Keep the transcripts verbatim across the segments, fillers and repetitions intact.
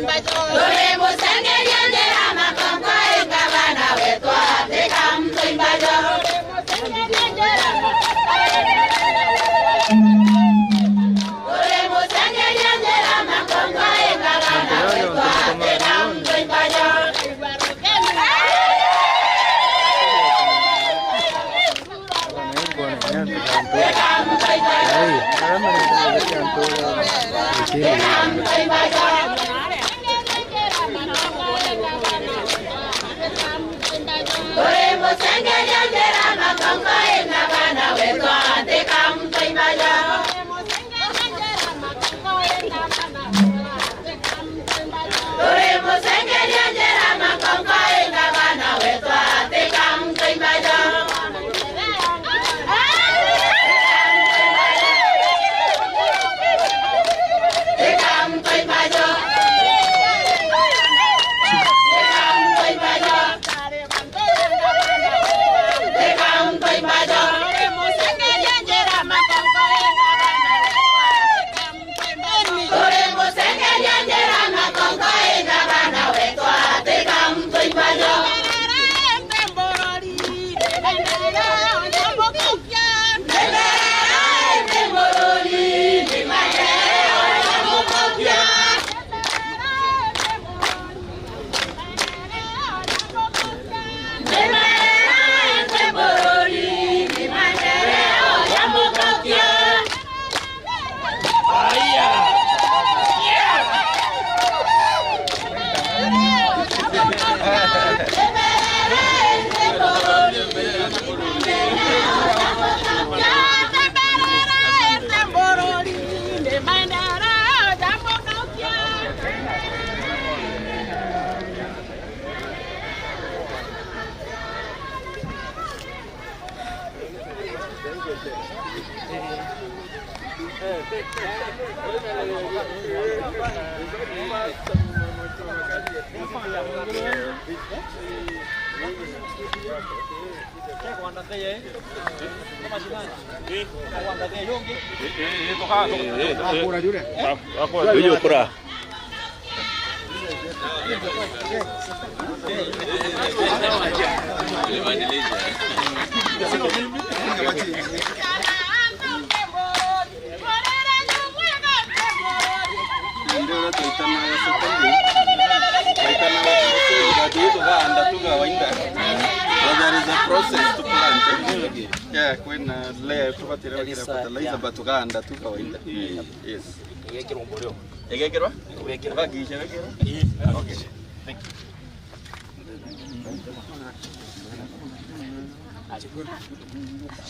Turi musengeria njira makongo, i ngavana wetu atika mtu imbajo. Turi musengeria njira makongo, i ngavana wetu atika mtu imbajo. Turi musengeria njira makongo, i ngavana wetu atika mtu imbajo. Tika mtu imbajo. Tika mtu imbajo. Tika mtu imbajo. Turi musengeria njira makongo, i ngavana wetu atika mtu imbajo. Uyu ukura. Ndio twaitanaga secondary. Twaitanaga secondary, tukaanda tu kawaida. But there is a process to plant. Yeah, kwina layer tubatire fertilizer, but tukaanda tu kawaida. Yes. Igekirwa mborio. Igekirwa? Igekirwa. Ukahakikisha igekirwa? Ii. Okay. Thank you.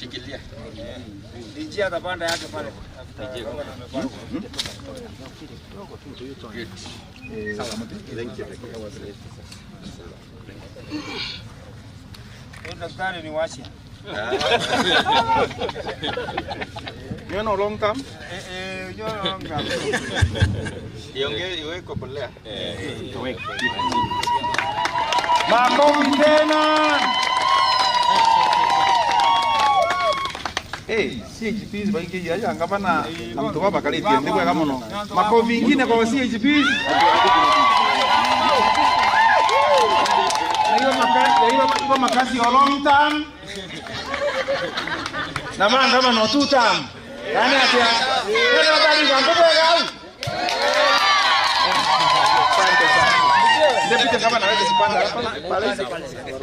Shikilia. Injia atapanda yake pale. Good. Sawa, thank you. Huyu daktari ni wasia. Nyono long term? Eh, eh, nyono long term. Ionge iwe kwa polea. Makofi tena. Eh, C H Ps baingi aja ngavana na mtu baba karitie nthi bwega muno. Makofi ingine kwa C H Ps. Na hiyo maka-, na hiyo, hiyo makazi ya long term. Na banda bano two term. Yaani atia? Ndio bali bando bwega au? Asante sana. Deputy Governor, wewe sipanda hapa na pale.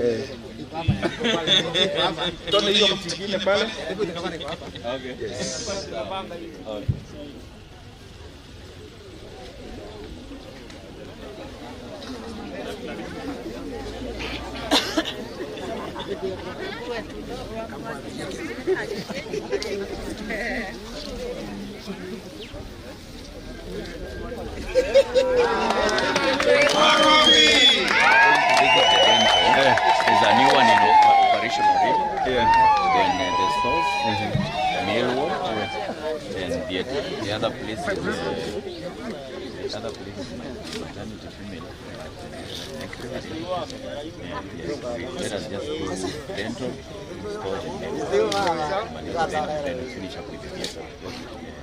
Eh. Tuone hiyo mtu mwingine pale. Okay. Yes. There's a new one in Operation Origo. Yeah. Then, uh, the stores, the mail wall, then the, the other place is, uh, the other place is maternity female. Let us just do dental, install the dental, then, then finish up with the theater.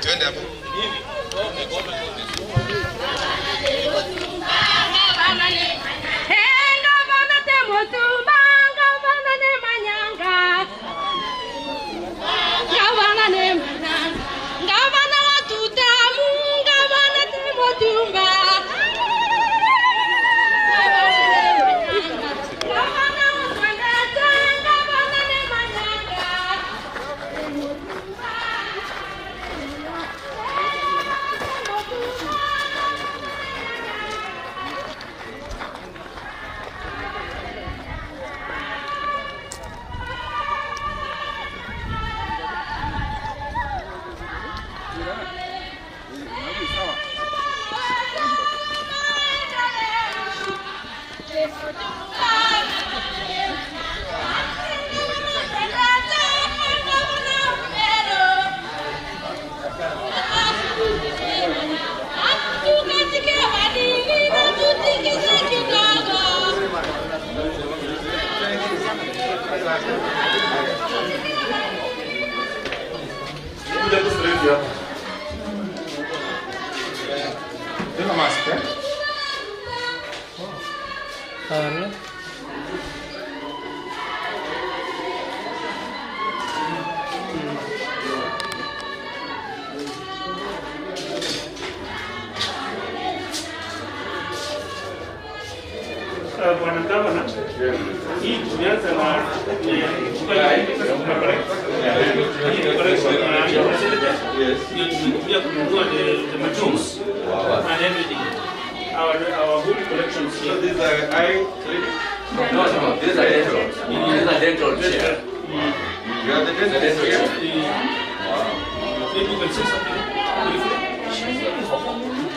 Twende hapo. Eh, ngavana ti mutumba, ngavana ni manyanga. Ngavana ni manyanga. Ngavana wa tutamu, ngavana ti mutumba. Ngavana ni manyanga. Ngavana wa kwendete, ngavana ni manyanga. Kuja tu straight hapa. Tena mask, eh? Pale. Uh, Bwana Gavana, hii tulianza na, eh, hii correction, uh, facility, ndio tulitumia kununua the, the machines and everything. Our, our whole collections here. So these are eye clinic? No, no, these are dental. These are dental chair. Mm. You are the dental chair? Mm. Maybe you can say something briefly.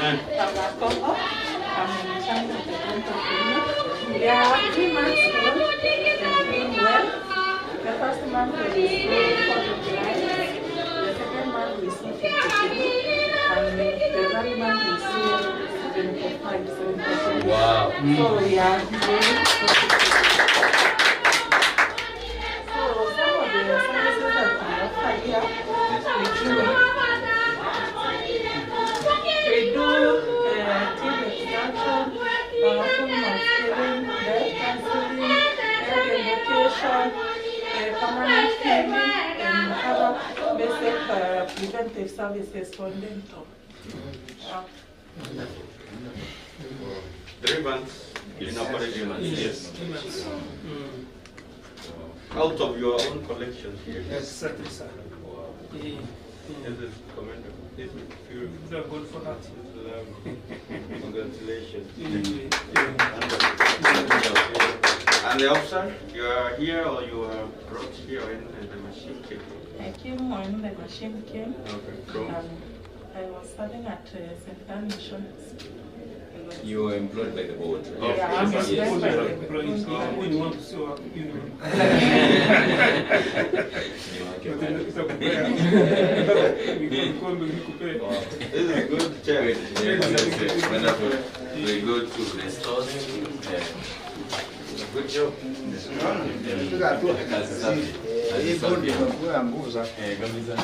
Yeah. I'm in charge of the dental clinic. They are three months old. They're doing well. The first month we received forty clients. The second month we received fifty-three. And the third month we received seventy-five, seventy-five. Wow. So we are very positive. So some of the services that we offer here include, we do, uh, teeth extraction, uh, full mouth filling, breath counseling, head and location, uh, permanent filling, and other basic, uh, preventive services for dental. Uh, Three months in operation. Yes. Three months. Mm. Out of your own collection here. Yes, exactly, sir. Wow. Eh, eh. This is commendable. This is beautiful. We thank God for that. This is lovely. Congratulations. Eh, eh. Wonderful. And the officer, you are here or you are brought here when the machine came? I came when the machine came. Okay. From? Um, I was serving at, uh, Saint Anne Mission. You were employed by the board. Yeah, I'm employed by the board. When you want to see our, you know. This is good, chair. Wonderful. Wonderful. We go to the stores. Yeah. Good job. Piga hatua. Kazi safi. Kazi safi. Hii board imekuwa ya nguvu sana. Eh, kabisa.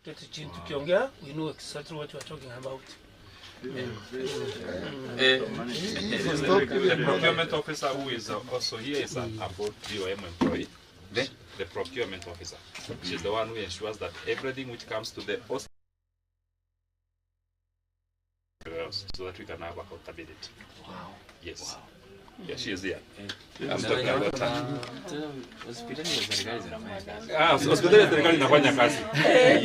That is Chin tukiongea, we know exactly what you are talking about. Eh, the procurement officer who is also here is about D O M employee. The procurement officer. She's the one who ensures that everything which comes to the hospital, so that we can have accountability. Wow. Yes. Yeah, she is here. I'm talking about her. Tena hospitali za serikali zinafanya kazi. Ah, hospitali ya serikali inafanya kazi.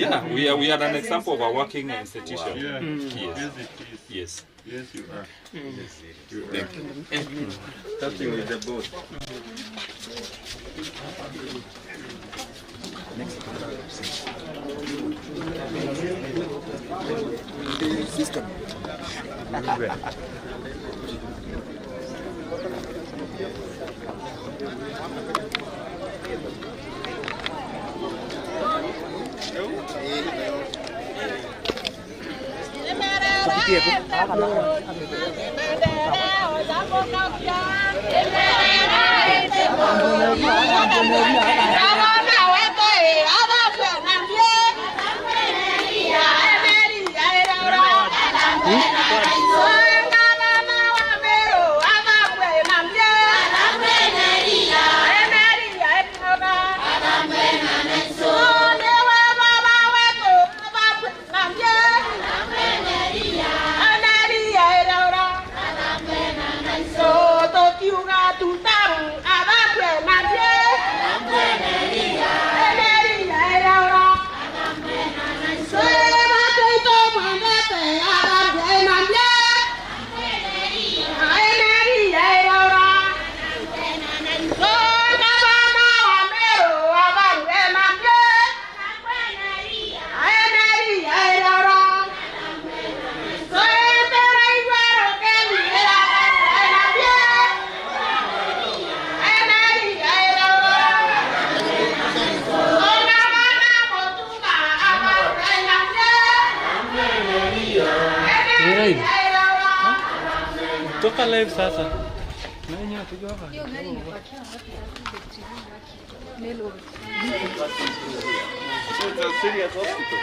Yeah, we are, we are an example of a working institution. Yes. Yes, you are. Starting with the boss. Ni live. Toka live sasa. Nani hatujua hapa? Hiyo gari imepakia watu ya Melbourne. So it's a serious hospital.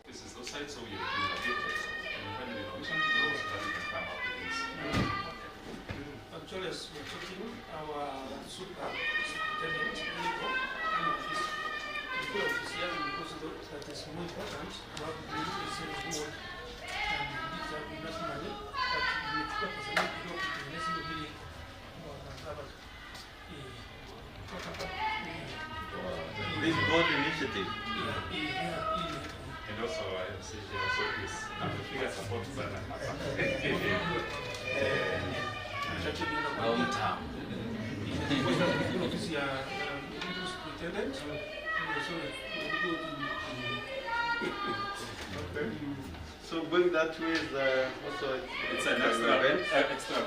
This is the side, so we have been a bit, and finally, we should know so that we can come up with this. Actually, as we are talking, our super superintendent, clinical, in office, in office here, because that is more important to have the sales board and these are nationally, but we need to focus on it, you know, in this village. This bold initiative. And also our M C G also is amepiga support sana hapa. Long term. So going that way is, uh, also it's an extra event. Uh, extra.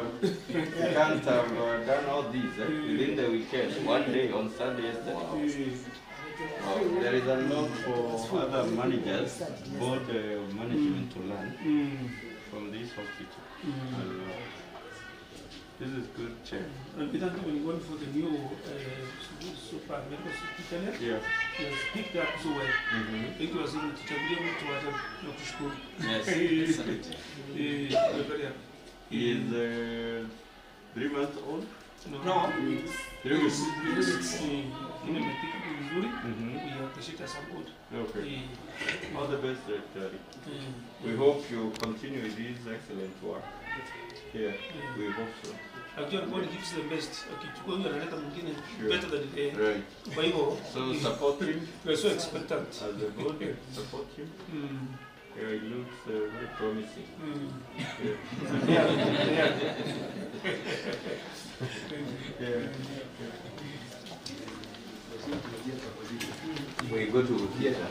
We can't have uh, done all these eh, within the weekend. One day on Sunday yesterday. Wow. There is a note for other managers, board uh, management to learn from this hospital. And, uh, this is good, Chair. And we thank you, everyone, for the new uh, su- super medical secretariat. Yeah. He has picked up so well. Thank you, waziri, tuchagulie mtu wa ajabu. Nakushukuru. Yes, excellent. Eh, we're very happy. He is uh, three months old. No. No. Three weeks. Three weeks. Eh, lakini amepika vizuri. We appreciate her support. Okay. Eh, all the best, Daktari. We hope you continue with this excellent work. Yeah, we hope so. Akiwa God gives the best. Akichukua huyo analeta mwingine better than eh. Right. Kwa hivyo, so support him. We are so expectant. As the board, support him. Yeah, it looks uh, very promising. Yeah. Yeah. We go to theater.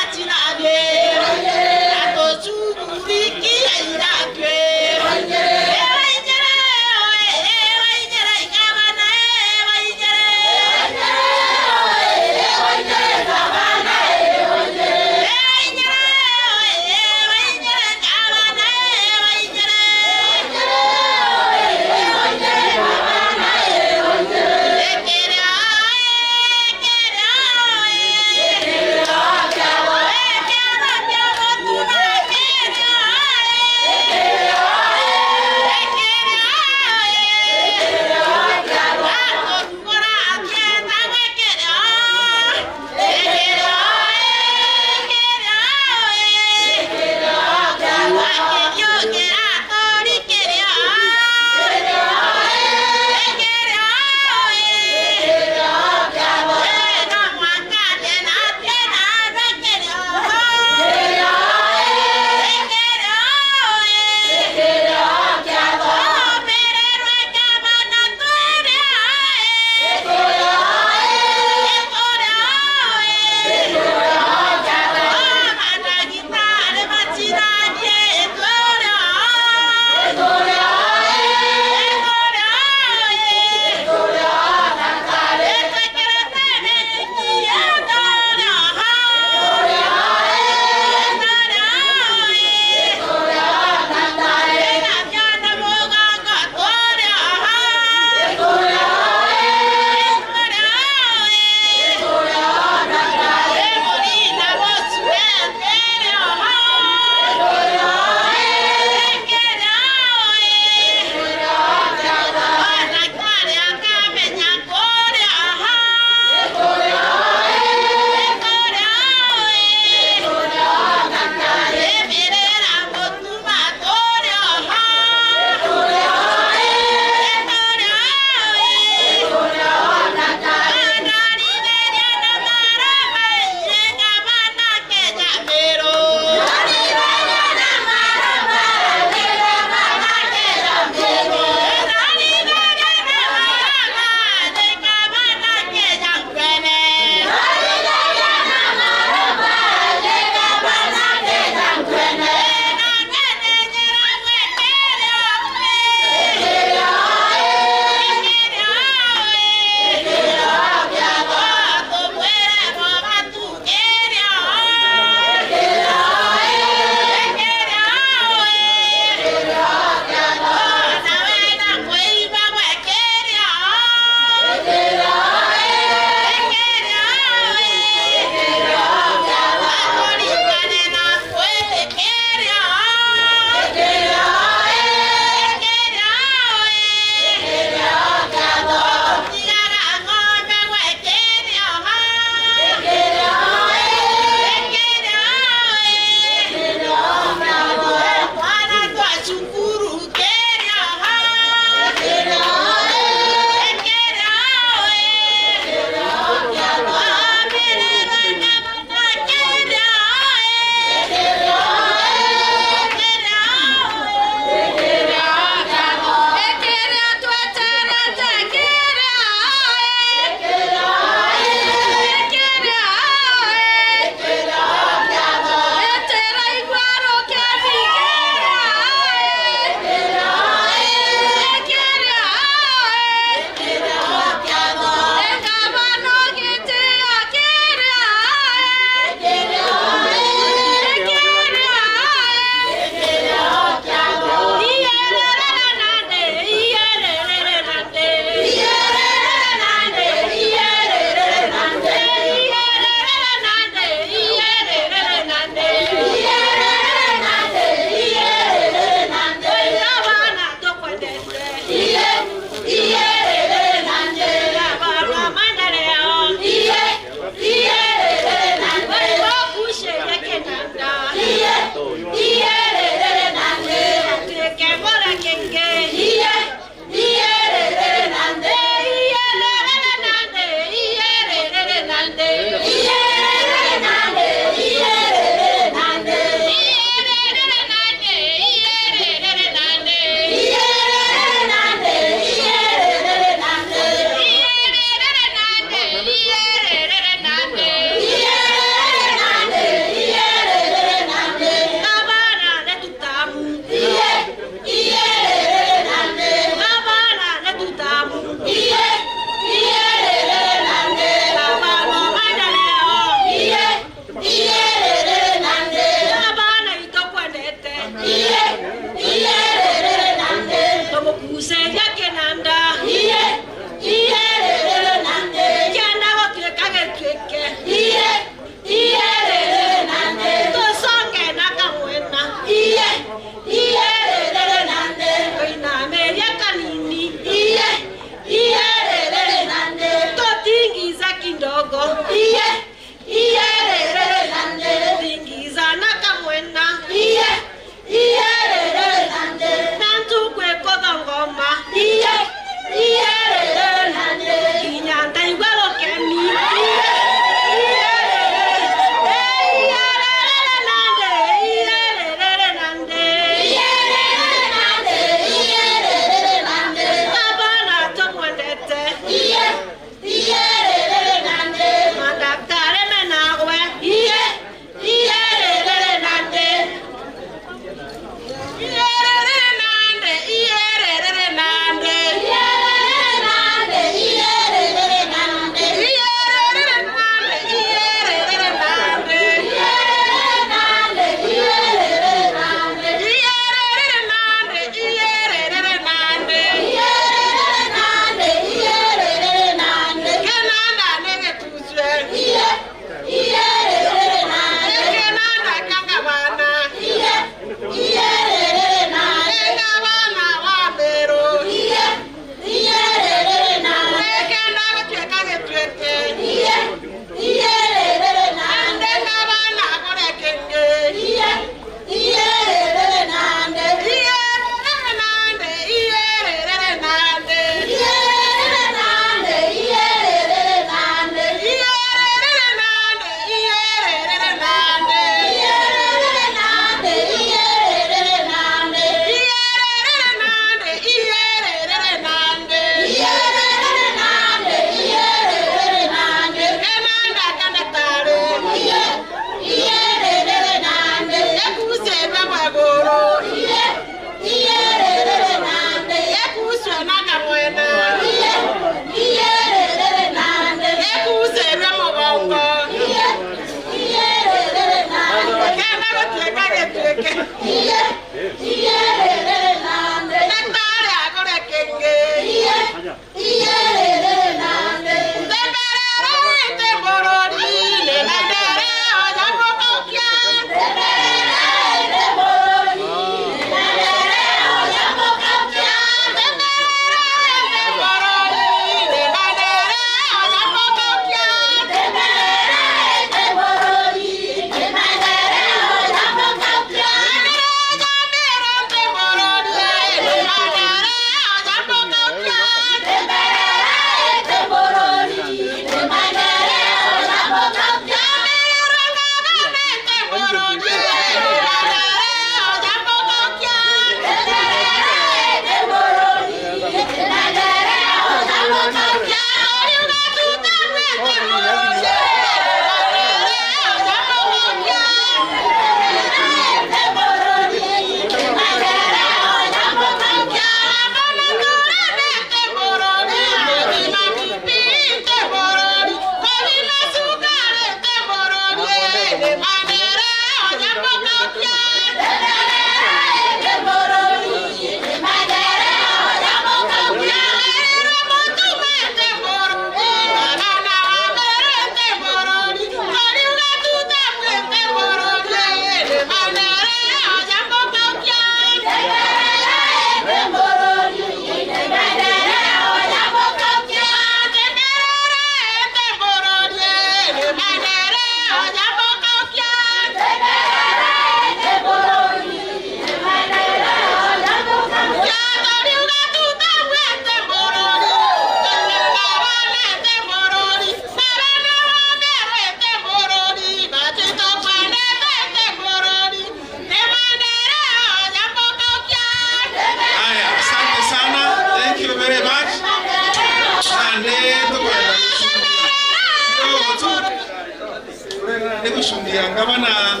Ndia ngavana.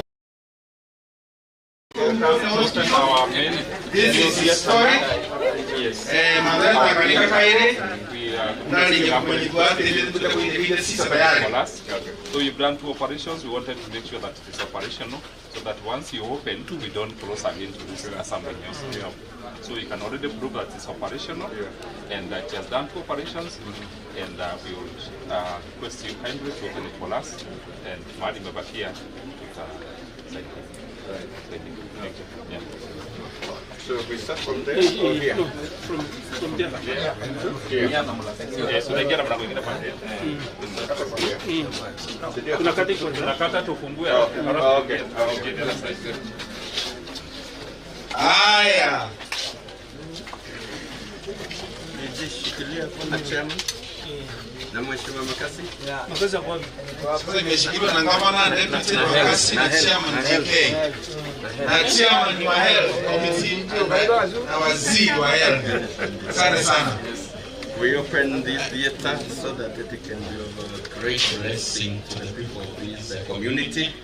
This is historic. Eh, Mathare Tanganyika kairi. Ndani ya kumanyithua ati ni tukuja kuingia sisa tayari. So you've done two operations, we wanted to make sure that it is operational, so that once you open, we don't close again to this, uh, something else. So you can already prove that it's operational, and that it has done two operations, and, uh, we will, uh, request you kindly to open it for us, and mahali imebakia, tuta- Thank you. Thank you. Thank you. Yeah. So we start from there or here? No, from, from there. Here. Yes, unaingia na mlango mwingine pande. Mm. Tunakata iko. Tunakata tufungue, alafu, alafu, okay, tuingie the other side. Haya. Shikilia kama chairman. Na Mheshimiwa Makasi. Makasi ako wapi? Sasa imeshikiliwa na gavana, deputy, na Makasi, na chairman G K. Na chairman wa health committee, na waziri wa health. Asante sana. We open this theater so that it can be of a great blessing to the people of this, uh, community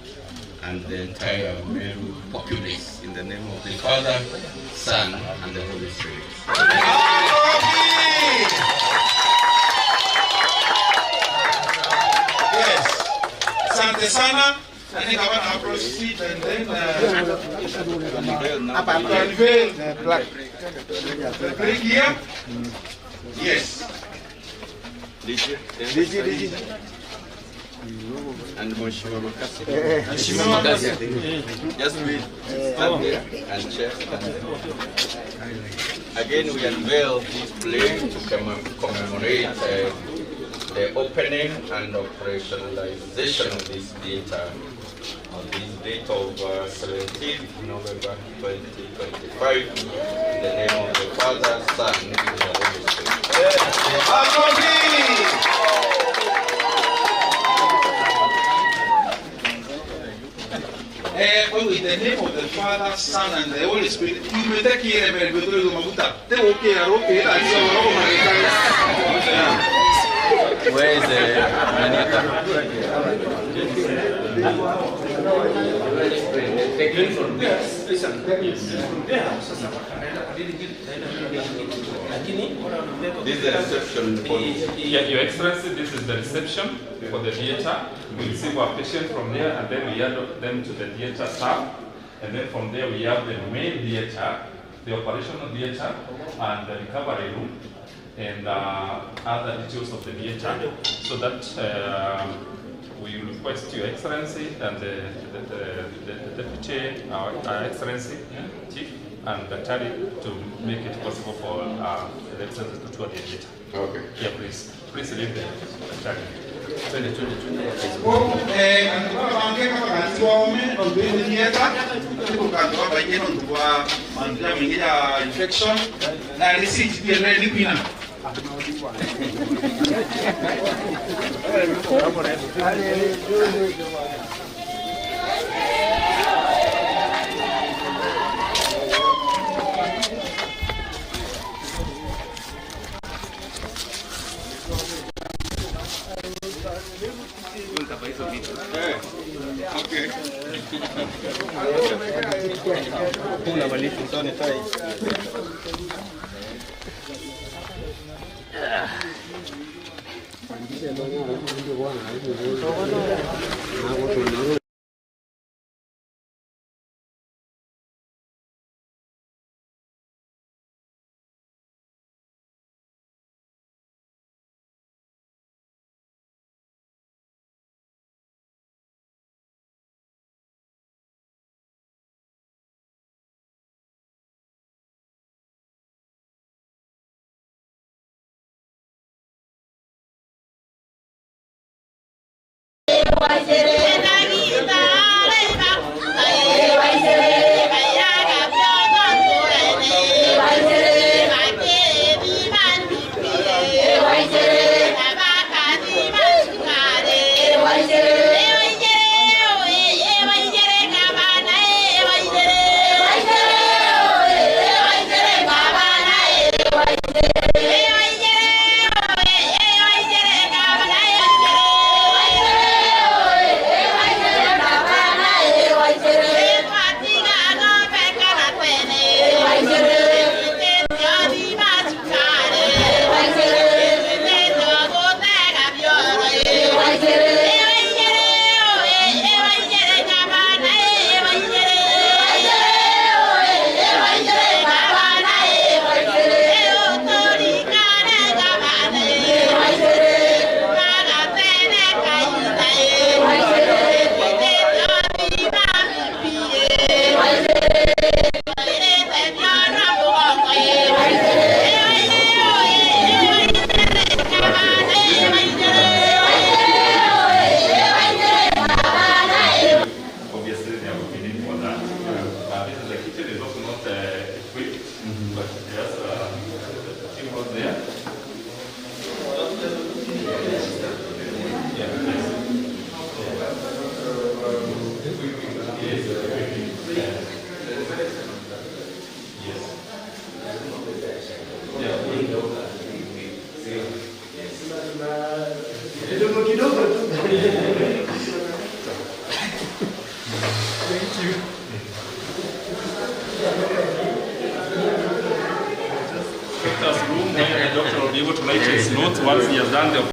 and the entire Meru populace, in the name of the Father, Son, and the Holy Spirit. Yes. Asante sana. I think I want to approach seat and then, uh, unveil the plaque here. Yes. Did you? Did you? Did you? And Mheshimiwa Makasi. Mheshimiwa Makasi. Just please stand there and share. Again, we unveil this play to commem-, commemorate, uh, the opening and operationalization of this theater on this date of, uh, seventeenth November twenty twenty-five, in the name of the Father, Son, and the Holy Spirit. Makofi! Eh, kwa hivyo, in the name of the Father, Son, and the Holy Spirit, iumite kiere mbere, mbere turi maguta. Where is, uh, Maniata? This is the reception for... Yeah, Your Excellency, this is the reception for the theater. We receive our patient from there, and then we hand them to the theater staff, and then from there we have the main theater, the operational theater, and the recovery room, and, uh, other details of the theater, so that, uh, we request Your Excellency and the, the, the, the, the Deputy, our, our Excellency, Chief, and Daktari to make it possible for, uh, the Excellency to tour the theater. Okay. Yeah, please. Please leave the, the chair. Twende, twende, twende. Kwou, eh, antu baba bangi kaba bantu baome, nontu indi ni enda, nontu antu baba baingi nontu bwa mantu jamaingi ja infection, na receipt biendere ni kwina. Once he has done the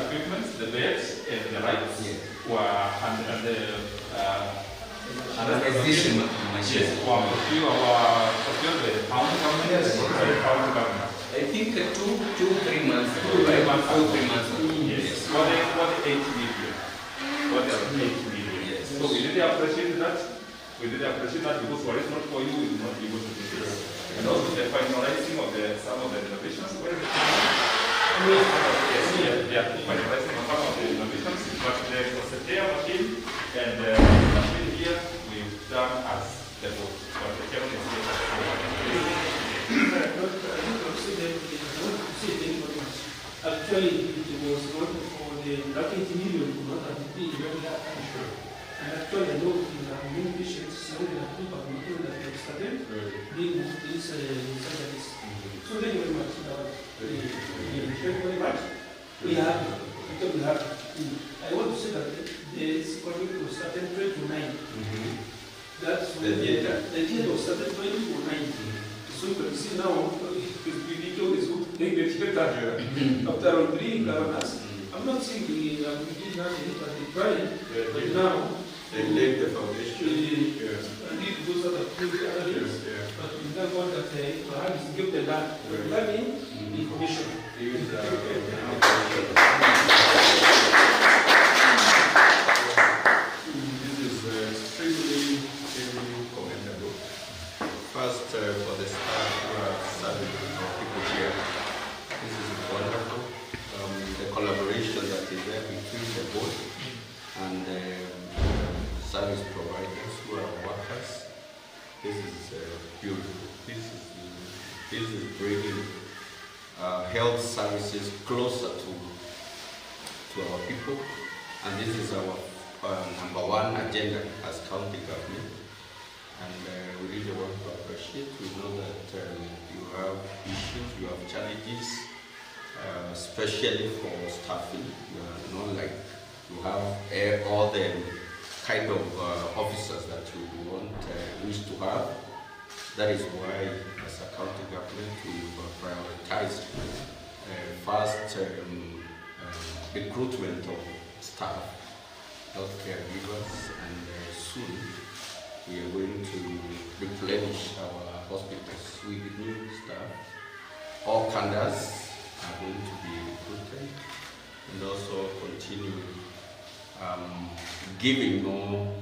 equipments, the beds and the lights were, and, and the, uh, and the Yes, were procured, were procured by the county government, yes, by the county government. I think, uh, two, two, three months ago, two, three right? Months ago. Two, three months ago. Yes. Yes. What the, what the eight million. What the eight million. Yes. So we really appreciate that. We really appreciate that because were it not for you, we would not be able to do this. And also the finalizing of the, some of the renovations, where the, yes, yeah, yeah, finalizing of some of the renovations, but the Cosetea machine and, uh, machine here, we've done as the board, but the chairman is here. I don't, I don't consider, I don't consider anybody much. Actually, it was not for the, that eight million could not have been very high. Sure. And actually, I know there are many patients, some of the people have not told that they have started, right, being moved to these, uh, surgeries. Mm-hmm. So thank you very much, David. Thank you. Thank you very much. We have, we have, I want to say that the, this project was started twenty-nine. Mm-hmm. That's when the theater, the theater was started twenty-nine. Mm. So you can see now, the theater is maybe a theater. Yeah. After around three governors, mm, I'm not saying we have been done anything, but they tried. Yeah, but yeah, now, they laid the foundation. Yeah. And these, those are the things, other things. Yeah, yeah. But we thank God that, uh, Abraham is given the land. Yeah. Planning, mm, information. This is, uh, extremely, extremely commendable. First, uh, for the staff who are serving our people here. This is wonderful. Um, the collaboration that is there between the board and, um, service providers who are workers. This is, uh, beautiful. This is, this is bringing, uh, health services closer to, to our people, and this is our, uh, number one agenda as county government. And, uh, we really want to appreciate. We know that, um, you have issues, you have challenges, uh, especially for staffing. You are not like you have, eh, all the kind of, uh, officers that you want, uh, wish to have. That is why, as a county government, we have prioritized, uh, first, um, uh, recruitment of staff, healthcare givers, and, uh, soon we are going to replenish our hospitals with new staff. All cadres are going to be recruited. And also continue, um, giving more,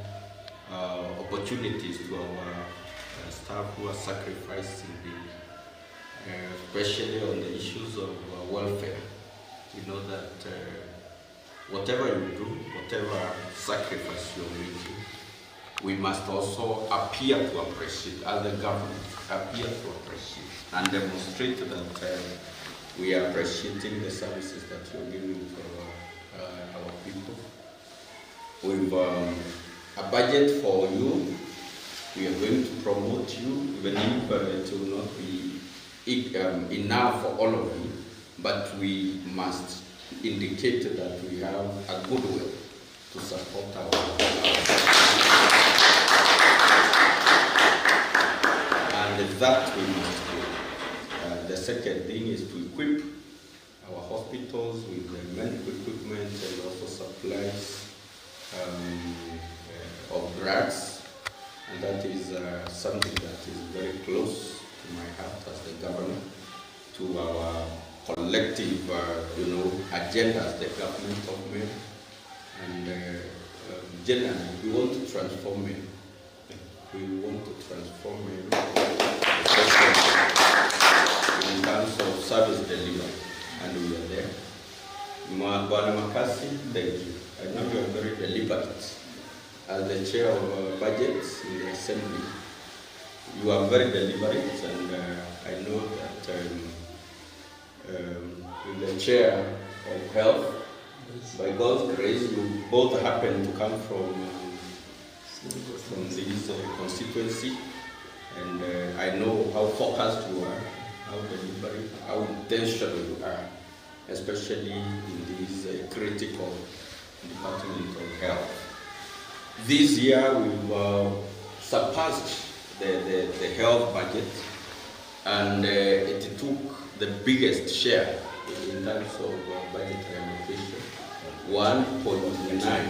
uh, opportunities to our, uh, staff who are sacrificing the, uh, especially on the issues of, uh, welfare. We know that, uh, whatever you do, whatever sacrifice you're making, we must also appear to appreciate, as the government, appear to appreciate and demonstrate that, uh, we are appreciating the services that you're giving to our, uh, our people. We've, um, a budget for you. We are going to promote you, even if, uh, it will not be e-, um, enough for all of you, but we must indicate that we have a goodwill to support our, and that we must do. Uh, the second thing is to equip our hospitals with the medical equipment and also support supplies, um, uh, of drugs, and that is, uh, something that is very close to my heart as the governor, to our collective, uh, you know, agenda as the government of Meru. And, uh, um, generally, we want to transform Meru. We want to transform Meru, especially in terms of service delivery, and we are there. Ma-, Bwana Makasi, thank you. I know you are very deliberate as the chair of, uh, budgets in the assembly. You are very deliberate, and, uh, I know that, um, um, with the chair of health. By God's grace, you both happen to come from, um, from this, uh, constituency, and, uh, I know how focused you are, how deliberate, how intentional you are, especially in this, uh, critical Department of Health. This year, we've, uh, surpassed the, the, the health budget, and, uh, it took the biggest share in terms of, uh, budgetary allocation, one point nine,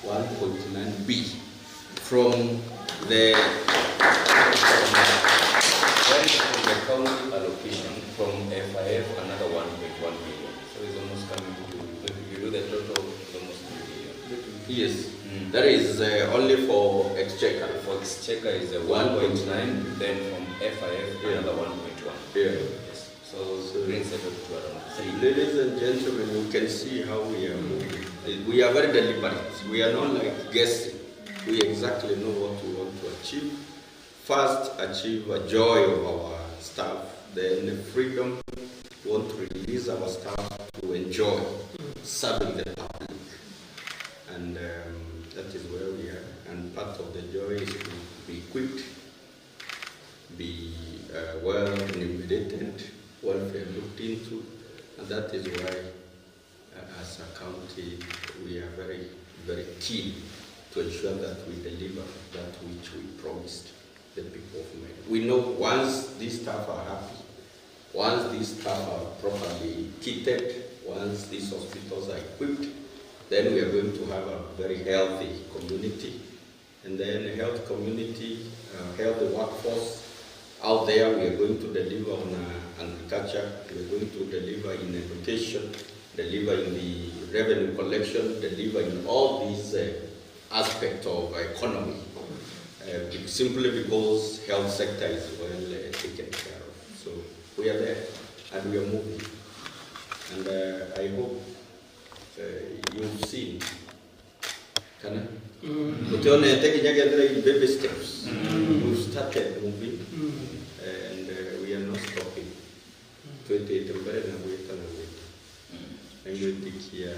one point nine B from the, from the county allocation, from F I F, another one point one billion. So it's almost coming to, if you do the total, it's almost two billion. Yes. Mm. That is, uh, only for exchequer. For exchequer is, uh, one point nine, then from F I F, yeah, another one point one. Yeah. Yes. So, so brings it up to around three. Ladies and gentlemen, you can see how we are moving. We are very deliberate. We are not, like, guessing. We exactly know what we want to achieve. First, achieve a joy of our staff, then the freedom we want to release our staff to enjoy serving the public. And, um, that is where we are. And part of the joy is to be equipped, be, uh, well remunerated, welfare looked into, and that is why Uh, as a county, we are very, very keen to ensure that we deliver that which we promised the people of Meru. We know once these staff are happy, once these staff are properly kitted, once these hospitals are equipped, then we are going to have a very healthy community. And then health community, uh, health workforce out there, we are going to deliver on, uh, agriculture, we are going to deliver in education, deliver in the revenue collection, deliver in all these, uh, aspects of economy, uh, simply because health sector is well, uh, taken care of. So we are there and we are moving. And, uh, I hope, uh, you've seen kana utionete kinya kethira in baby steps. You started moving, and, uh, we are not stopping. Twitite mbere na gwita na gwita. Na ngwitikia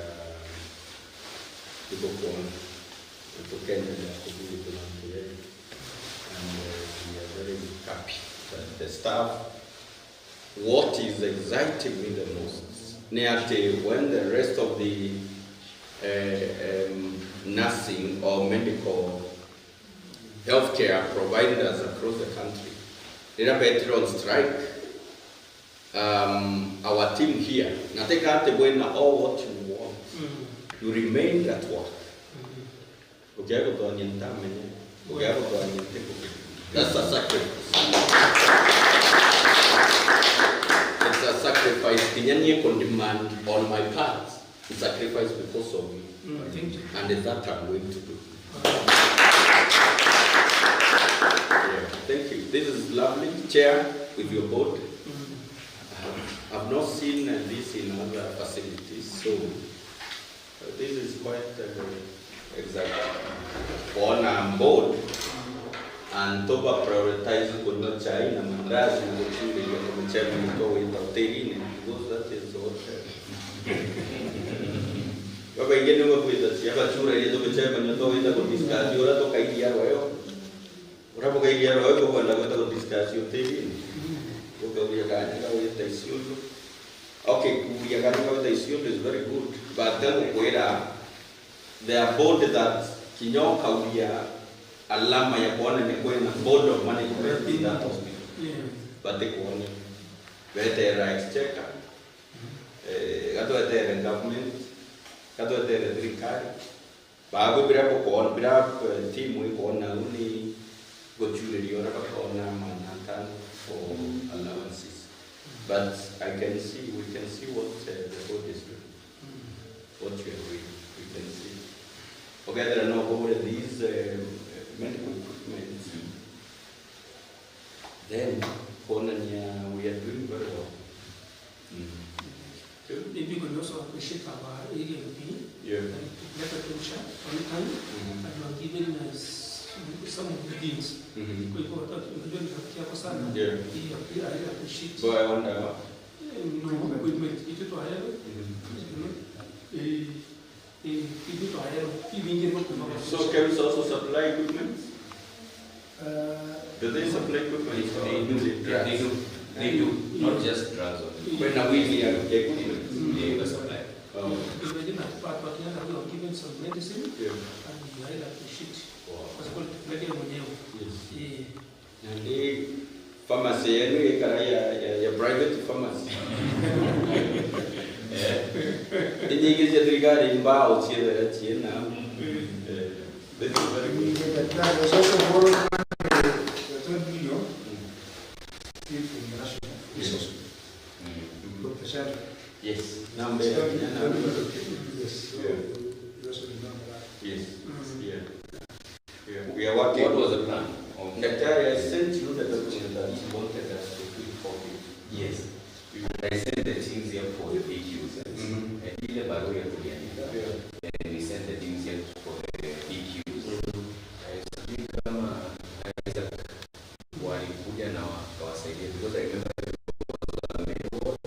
tugukwona na tukendelea kuthithira mbere. And, uh, we are very happy that the staff What is exciting me the most ni ati when the rest of the, eh, um, nursing or medical healthcare providers across the country, riria betire on strike, um, our team here, na teka ati bwina all what you want, you remained at work. Ukiaga guthonia ntamenya, ukiaga guthonia ntiku. That's a sacrifice. It's a sacrifice. Kinya nie ku demand on my part, sacrifice because of you. Mm, thank you. And that I'm going to do. Yeah, thank you. This is lovely. Chair, with your board. I've, I've not seen, uh, this in other facilities, so This is quite, uh, exact. Kwona board antu ba prioritize kunywa chai na mandazi na guchuriria ku muchemania twa gwita hotelini, because that is what, uh, babaingi ni bakwita cia bachuragia tu muchemania twa gwita ku discuss uria tukairia rweo. Uria bukairia rweo bukwenda gwita ku discuss hotelini. Bukauria kanya ka gwita Isiolo. Okay, kuuria kanya ka gwita Isiolo is very good, but then gukwira there are board that kinya ukauria alama ya kwona ni kwina board of management in that hospital. Batikuonia. Beterera exchequer. Eh, gatwetere government. Ka twetere thirikari. Baabo bira bukoona, bira, eh, timu ikoona uu ni gucuuriria uria bakoona magana atano for allowances. But I can see, we can see what, eh, the board is doing. What you are doing, we can see. Ukethira no kugure these, eh, medical equipment, then kuonania we are doing very well. Mm. Maybe we can also appreciate our area M P, yeah, and let attention on time, mm-hmm, and you are giving us some of the things. Mm-hmm. Kwa hivyo, hata unajua ni rafiki yako sana. Yeah. Hii ya pia, I appreciate. But I wonder what? Eh, no, equipment, itu tu haya. Mm-hmm. You know, eh, Eh, ithu twaewa, ibingi ni kuma kwa. So KEMSA also supply equipment? Uh, do they supply equipment? They do. Yeah, they do. They do. Not just drugs only. Kwina wing ya equipment. Mm. They will supply. Oh. Imagine that part, but now we are given some medicine, yeah, and we highly appreciate. Wow. Kwa sababu tunakuletea mwenyewe. Yes. Eh. Na ni pharmacy yenu ikara ya, ya, ya private pharmacy. Eh. Inyingi cia thirikari mbao ciethera ciena. Eh. This is very good. Daktari, was also borrowed money, the twelve million, still from the national resource. Mm. Doctor Shadrack. Yes. Now, yes. So, yeah, you also remember that. Yes. Mm. Yeah. Yeah, we are working. What was the plan? Daktari, I sent you the document that you wanted us to do for you. Yes. I sent the teams here for the P Qs. Mm-hmm. Eh, ile barua ya kuliandika. Yeah. Then we sent the teams here for the P Qs. Mm-hmm. Eh, sijui kama Isaac walikuja na wakawasaidia, because I remember it was a male ward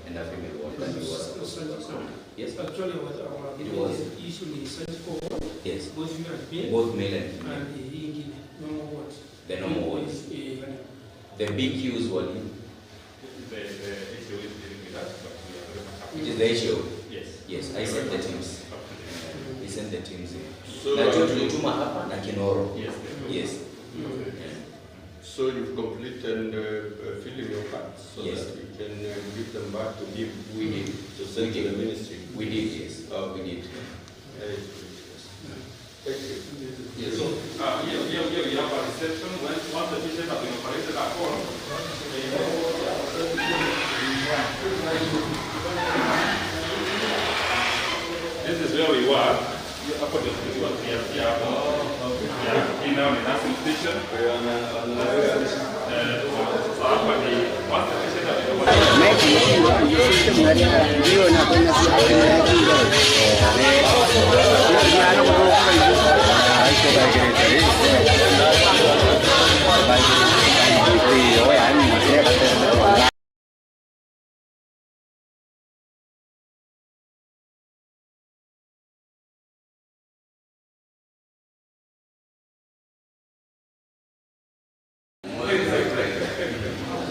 and a female ward that we were supposed to work on. Yes. Actually, our, our issue ni surgical ward, yes, both male and female, both male and female, and hii ingine, normal ward. The normal wards. Eh, the B Qs were new. The, the H O is dealing with that, but we are very much happy. It is the H O? Yes. Yes, I sent the teams. I sent the teams here. So, na tu tulituma hapa na Kinoro. Yes. Yes. Okay. Yeah. So you've completed, uh, uh, filling your cards so, yes, that we can, uh, give them back to him. We did. To send to the ministry. We did, yes. Okay. We did. Very good. Yes. So, uh, here, here, here we have a reception. When, once the patient has been operated upon, this is where we were. Hapo ndio tulikuwa tulianzia hapo. Yeah, hii nayo ni nursing station. Eh, sasa hapa ni once the patient has been operated.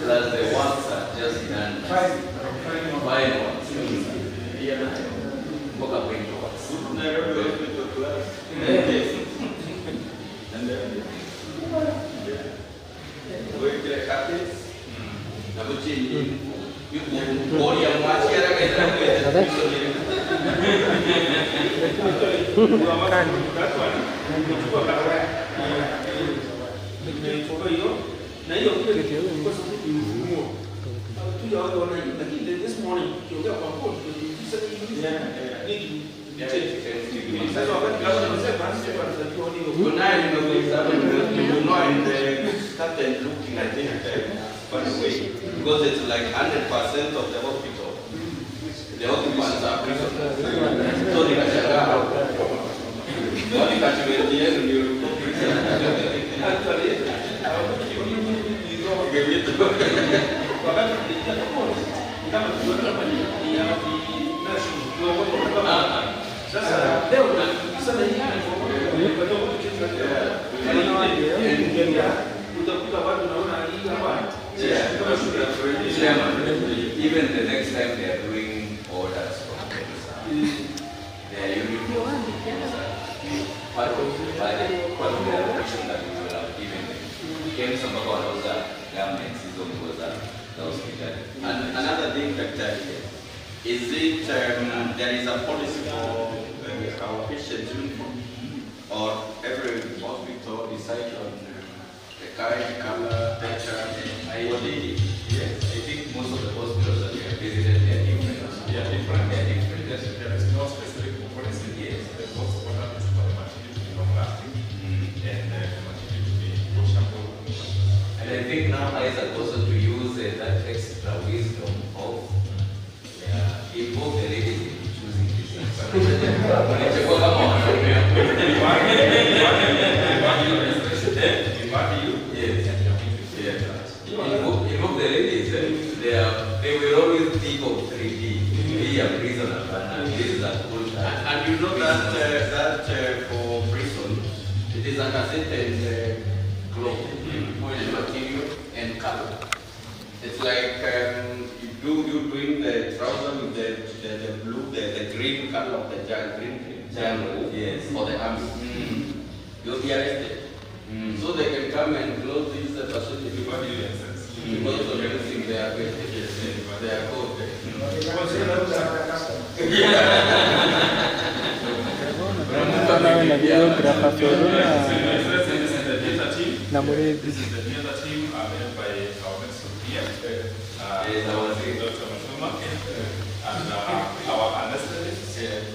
Plus the works are just done. Fine. Fine works. Hiyo nayo. Mpaka paint works. Nairobi Hospital plus. And then, yeah. Wekire carpets. Na buchenji. Boria mwaciara kaitira kwete. That one. Na hiyo kule ilikuwa sasa ni mfumo. Tujaona hiyo, lakini this morning, ukiongea kwa phone, tuliuliza hivi. Yeah, yeah. Nini? Sasa wakati gavana anasema, sasa tunajua nini. Kunaye nimeuliza, you know, and, uh, started looking at it, uh, funny way, because it's like hundred percent of the hospital, the occupants are prisoners. So nikashangaa, kwani kachimenti yenu ndio ilikuwa prison? Actually, wakati tuliingia kwa court, kama tuliona kama ni, ni, ni, sasa leo na sana hii, utakuta watu naona hii hapa. Yeah. Chairman, even the next time they are doing orders from KEMSA, their uniforms, part of the budget, part of the allocation that we will have given them. KEMSA mpaka wanauza garments, hizo nguo za, za hospitali. And another thing, daktari, Is it um, there is a policy for uh, our patients uniform, or every hospital decide on uh, the kind, color, texture, I quality? Yes, I think most of the hospitals that we have visited, they are different. They are different. They are different. There's, there is no specific policy. Yes. The most important is for the material to be long lasting and uh, the material to be washable. And I think now Isaac also to use uh, that extra wisdom of yeah, involve the ladies in choosing this. Unachagua kama wanaume. We value you. We value you. Yes. Yes. Involve, involve the ladies. Eh? They are, they will always think of three D. Hii ya prison hapana. This is a full time. And you know that uh, that uh, for prison, it is under certain uh, cloth, material and color. It's like um, you do you doing the trouser with the, the, the blue, the, the green color of the jungle, green jungle, yes, for the army. You'll be arrested. So they can come and close this uh, facility. What do you access? Because of using their their code. Nawe na videographer Feruna na Murethi. This is the theater team, uh, led by our next here. Uh, Doctor Mashoma. And uh, our anesthetists.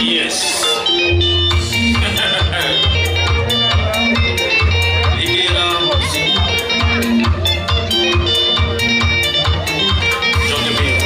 Yes. Igera. Coke biu.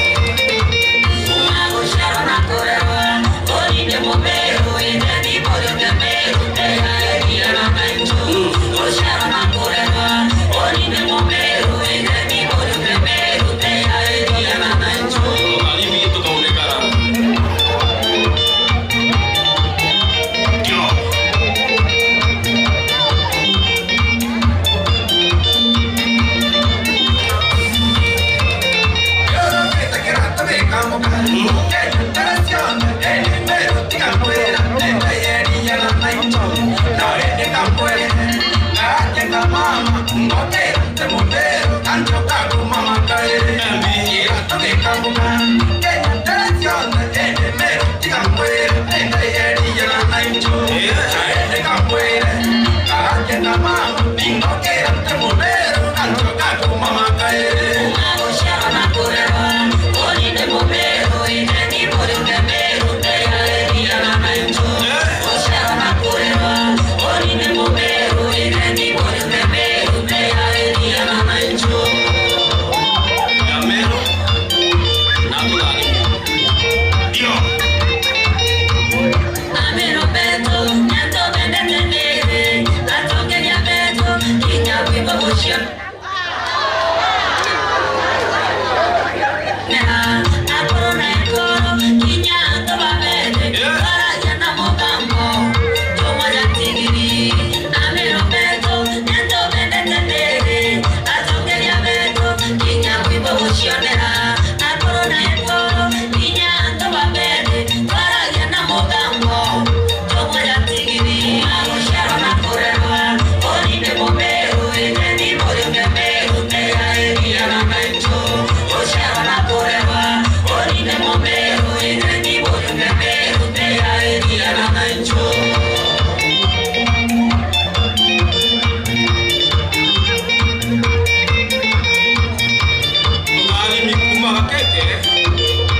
Mwarimi kuuma Gatete,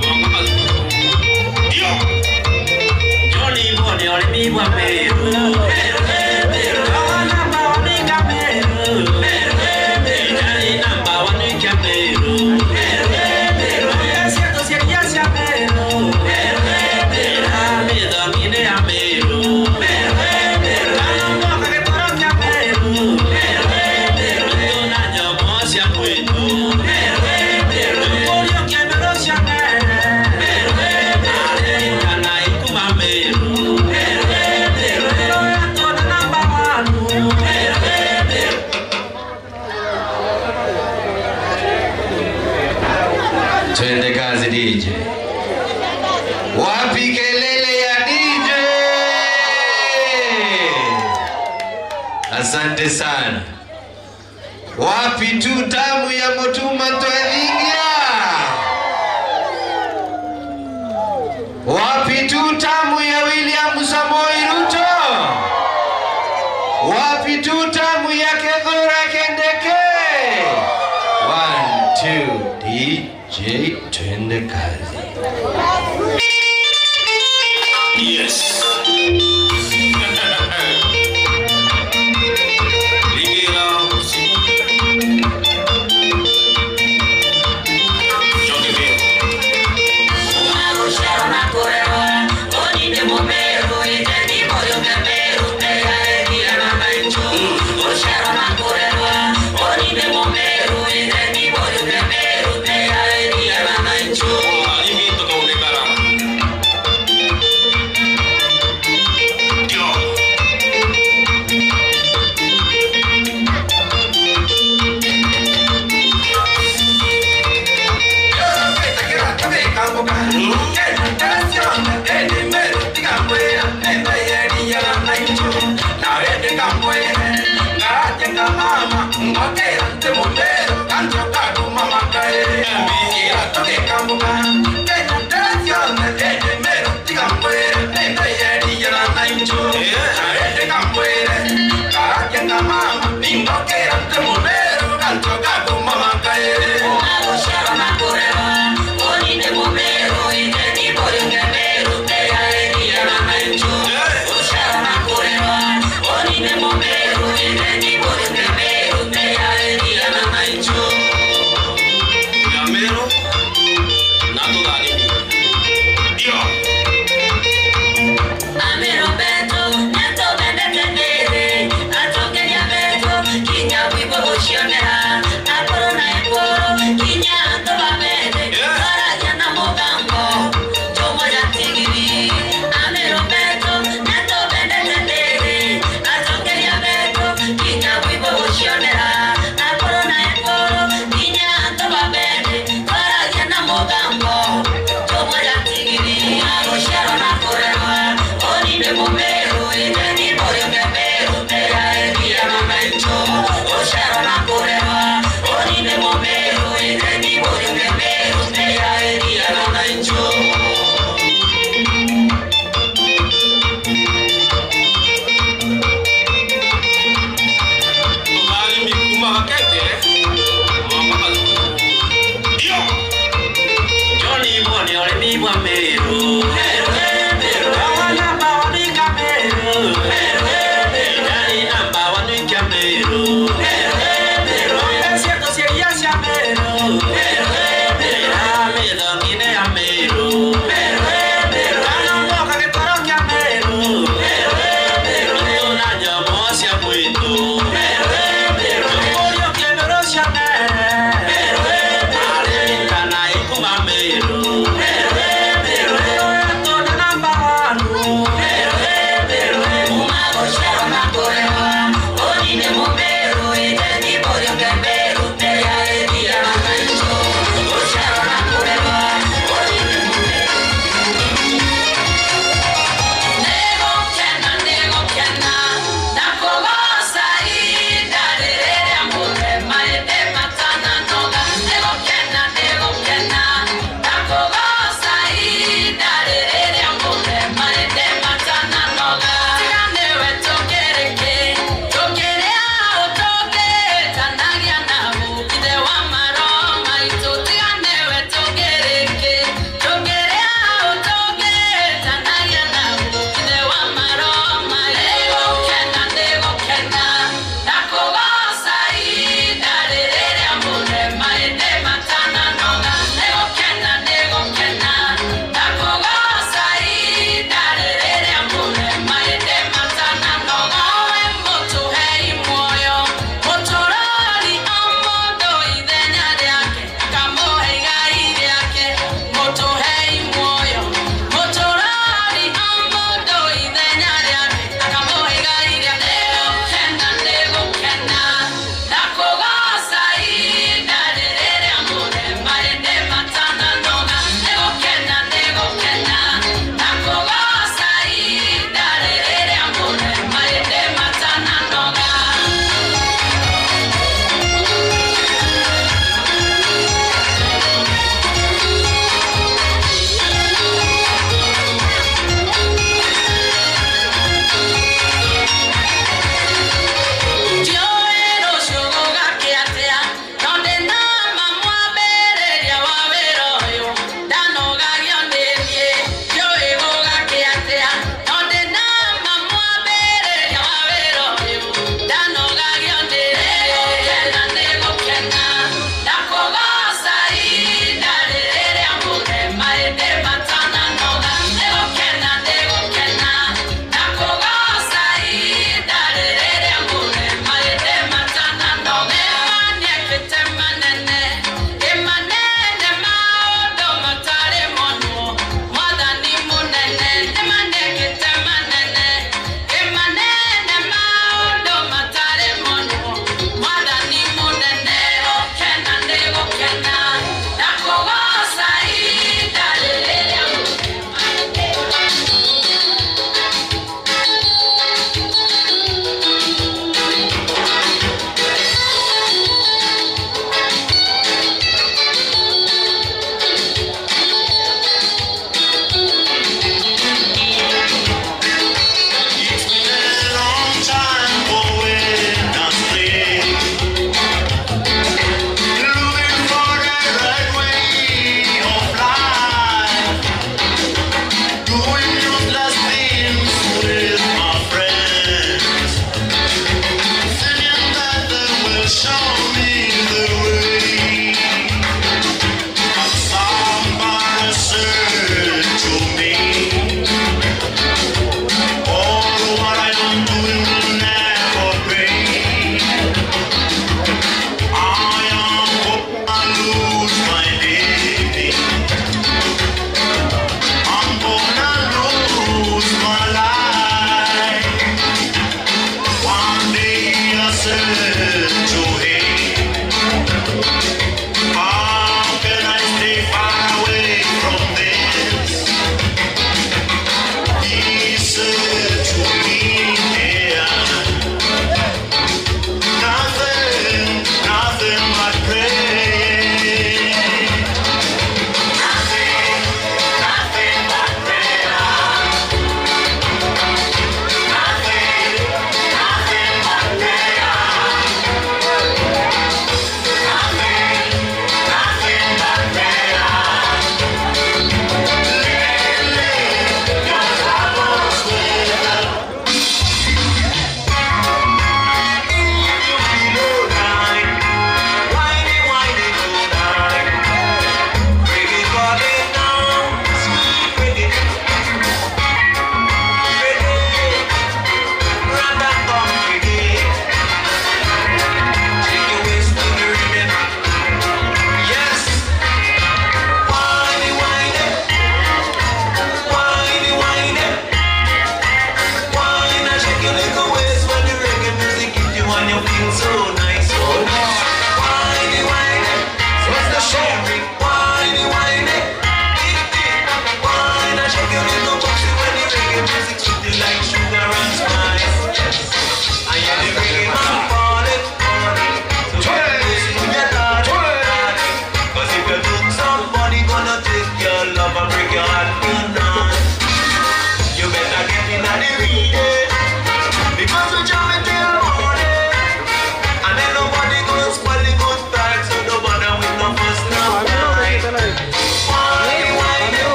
Mwanga Mathuguru. Ndio. John Ibone, urimi bwa Meru. Meru, Meru, Meru. Number one ni kia Meru. Meru, Meru, Meru. Nani number one ni kia Meru. Meru, Meru, Meru. Cia tuciaria cia Meru. Meru, Meru, Meru. Mitho mine ya Meru. Meru, Meru, Meru. Ana mwaka gitoro kia Meru. Meru, Meru, Meru. Tuna nyomo cia kwitu. Wapi kelele ya D J? Asante sana. Wapi tu tamu ya Mutuma Ntwethingia? Wapi tu tamu ya William Samoei Ruto? Wapi tu tamu ya Kithure Kindiki? One, two, D J, twende kazi. Yes. Ligera.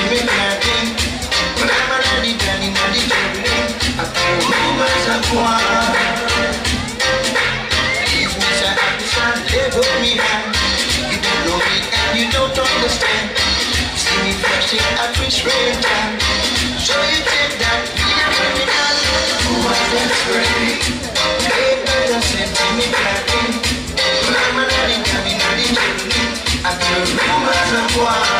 me nothing. But I'm a lady, Danny, Danny, Danny. I feel rumors of war. If we say I be sad, they hold me high. You don't know me and you don't understand. See me flashing at which rain time. So you take that, be a criminal. Who was that spray? Hey, better send me nothing. But I'm a lady, Danny, Danny, Danny. I feel rumors of war.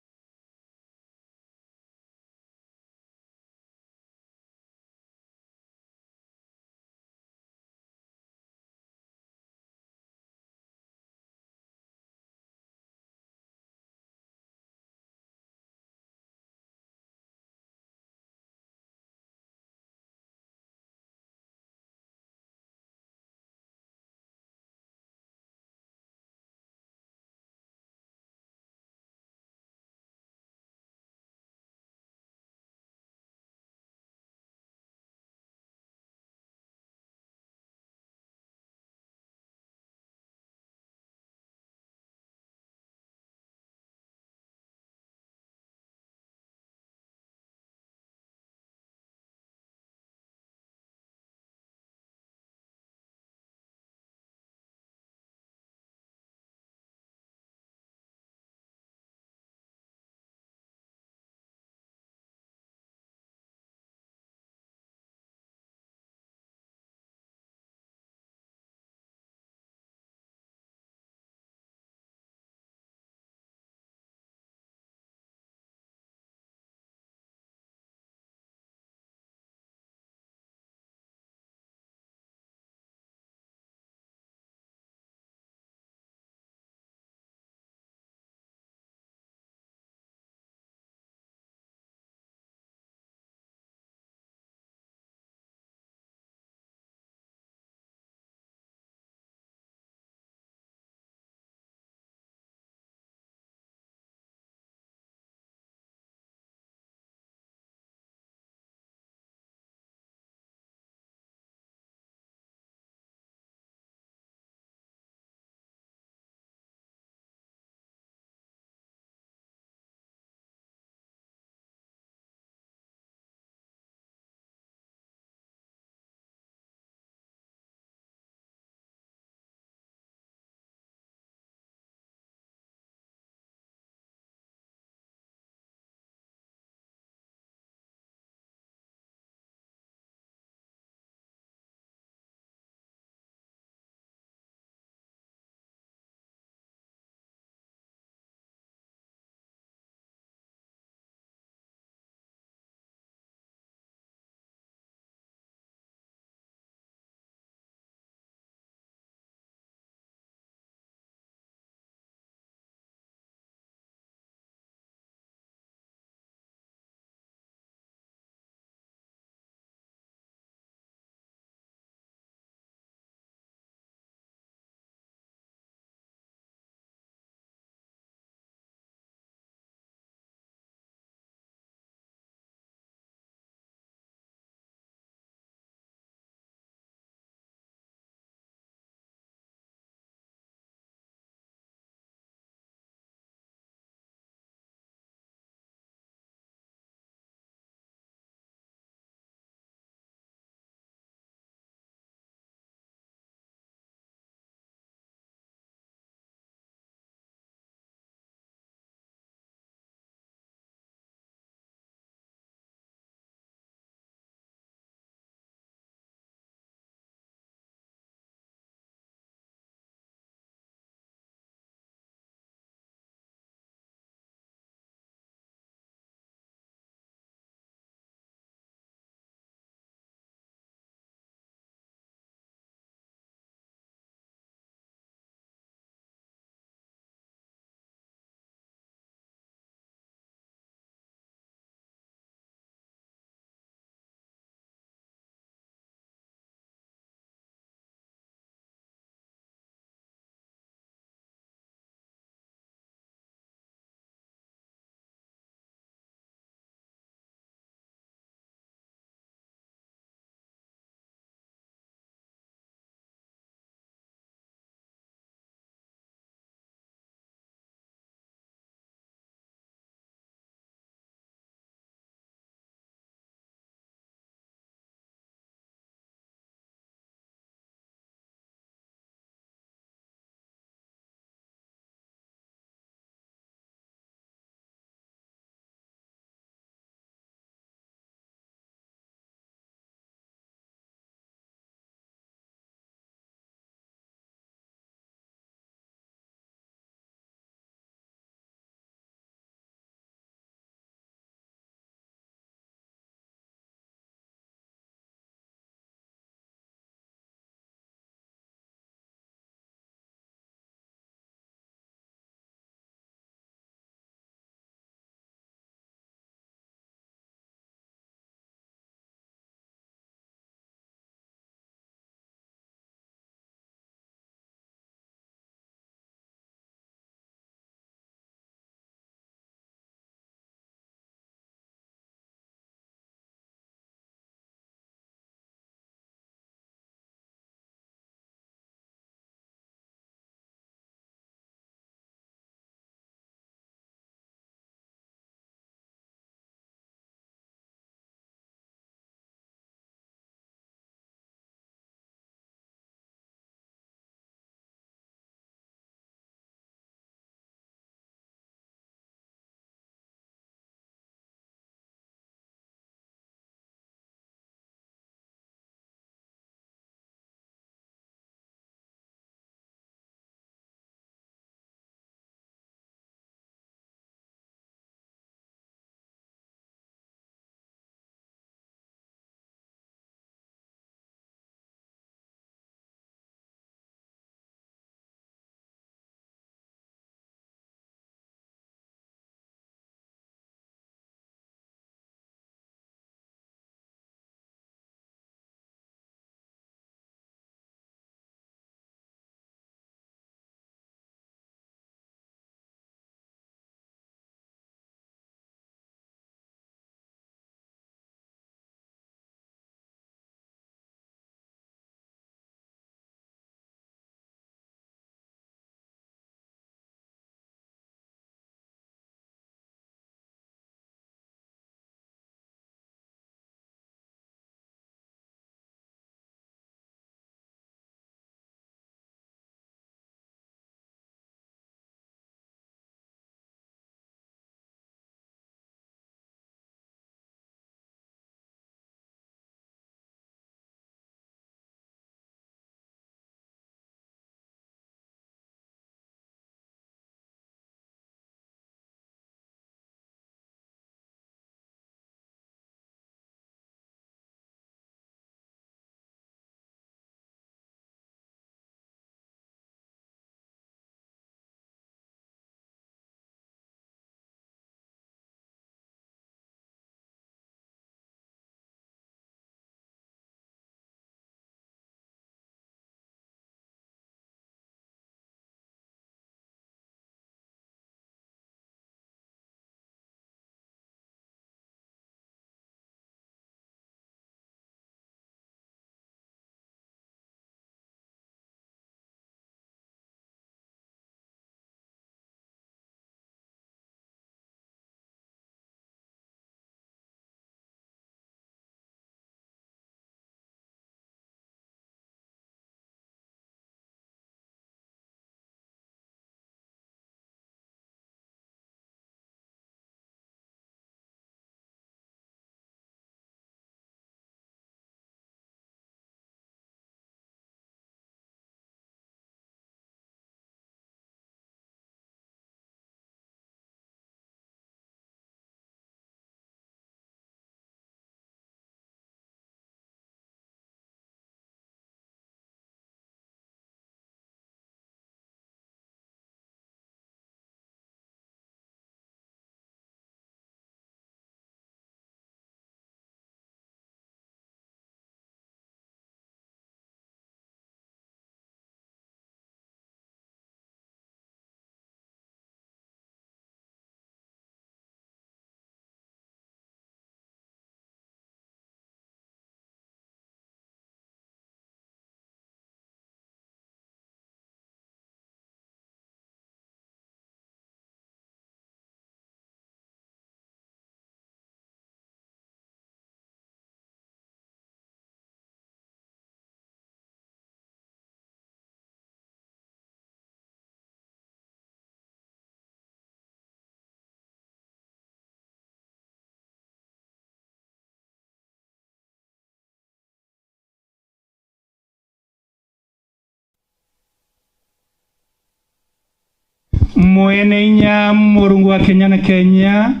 Mwene inya, Murungu wa Kenya na Kenya,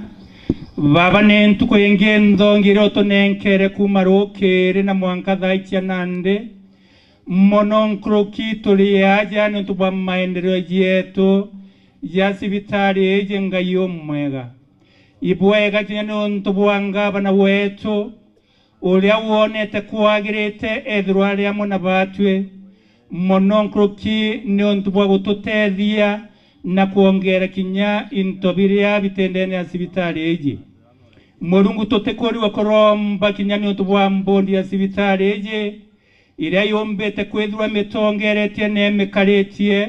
Baba, ni ntuku ingi nthongi iria utunenkere kuuma rukiri na mwanka thaa icia nandi. Mono nkuruki turi aja niuntu bwa maendeleo jetu ja cibitari iji, Ngai umwega. Ibwega kinya niuntu bwa ngavana wetu, uria wonete kwagirite ethirwa ari amwe na batwi, mono nkuruki niuntu bwa gututethia na kwongeera kinya into biria biti ndene ya cibitari iji. Murungu, tutikurigwa kuromba kinya niuntu bwa mbondi ya cibitari iji, iria yumbite kwithirwa imitongeretie na imikaritie,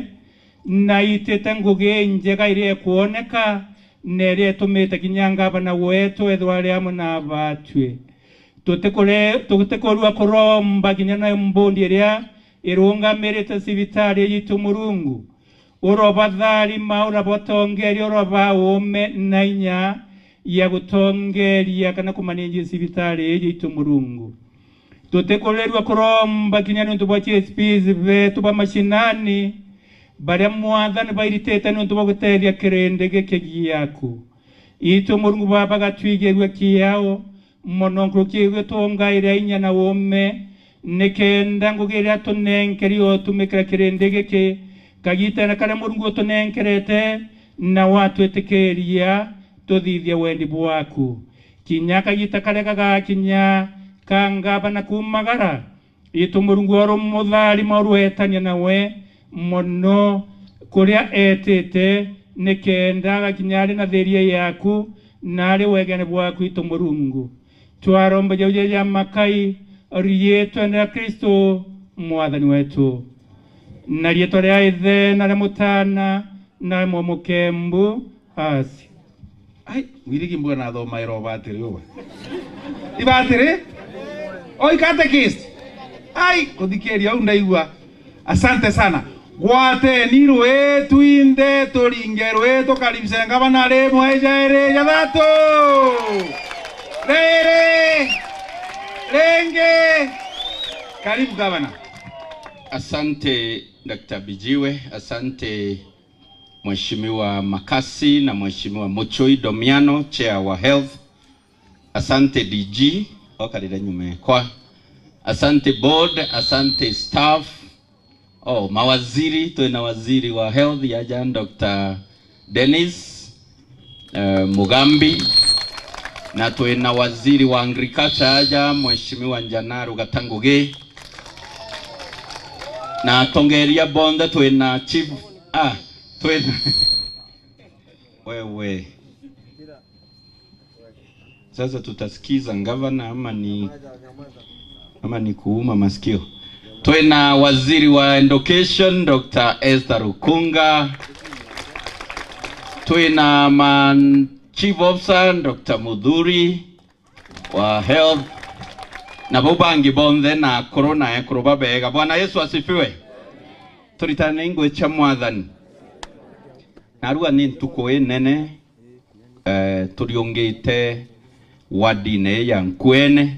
na itite ngugi injega iria ikwoneka, na iria itumite kinya ngavana wetu ethirwa ari amwe na batwi. Tutikure-, tutikurua kuromba kinya na mbondi iria irungamirite cibitari iji, itu Murungu, urobatharima, urabatongeria, urobaa uume na inya ya gutongeria kana kumanage cibitari iji, itu Murungu. Tutikurirua kuromba kinya niuntu bwa C S Ps betu ba mashinani, baria Mwathani bairitite niuntu bwa gutethia kirindi giki giaku. Itu Murungu Baba, gatwigirua kiao, mono nkuruki ugitungaira inya na uume, nikenda ngugi iria tunenkeri utumikira kirindi giki, kagitene karia Murungu utunenkerete, na watwitikiria tuthithie wendi bwaku. Kinya kagita karia gagakinya ka ngavana kuumagara, itu Murungu urumutharima, urwetania nawe mono kuria etite, nikenda agakinya ari na thiria yaku na ari wegene bwaku, itu Murungu. Twaromba jau ja makai, riitwene ria Kristo Mwathani wetu. Na riitwa ria Ithe, na ria Mutaana, na ria Mumukembu, asi. Ai, wirigi mbuga na thoma ero batiri uwe. Ibatiri? Oi, catechist. Ai, kuthikiria au ndaigua. Asante sana. Gwateni rwi twinthe, turinge rwi, tukaribishe ngavana rimwe, jairi, jathatu. Riri, ringi. Karibu, gavana. Asante, Doctor Bijiwe. Asante, Mheshimiwa Makasi na Mheshimiwa Muchoi Domiano, Chair wa Health. Asante D G, okarire nyuma ekwa. Asante board, asante staff. Oh, mawaziri, twina waziri wa health yaja, Doctor Dennis, eh, Mugambi, na twina waziri wa agriculture aja, Mheshimiwa Njanaru Gatangugi. Na atongeria bonthe, twina chief, ah, twina wewe. Sasa tutasikiza gavana ama ni, ama ni kuuma masikio? Twina waziri wa education, Doctor Esther Rukunga. Twina man chief officer, Doctor Muthuri wa health. Na bau bangi bonthe na akuru na ekuru babega. Bwana Yesu asifiwe. Turitane ingwe cia Mwathani. Narua ni ntuku inene, eh, turiungite wardine ya Nkuene,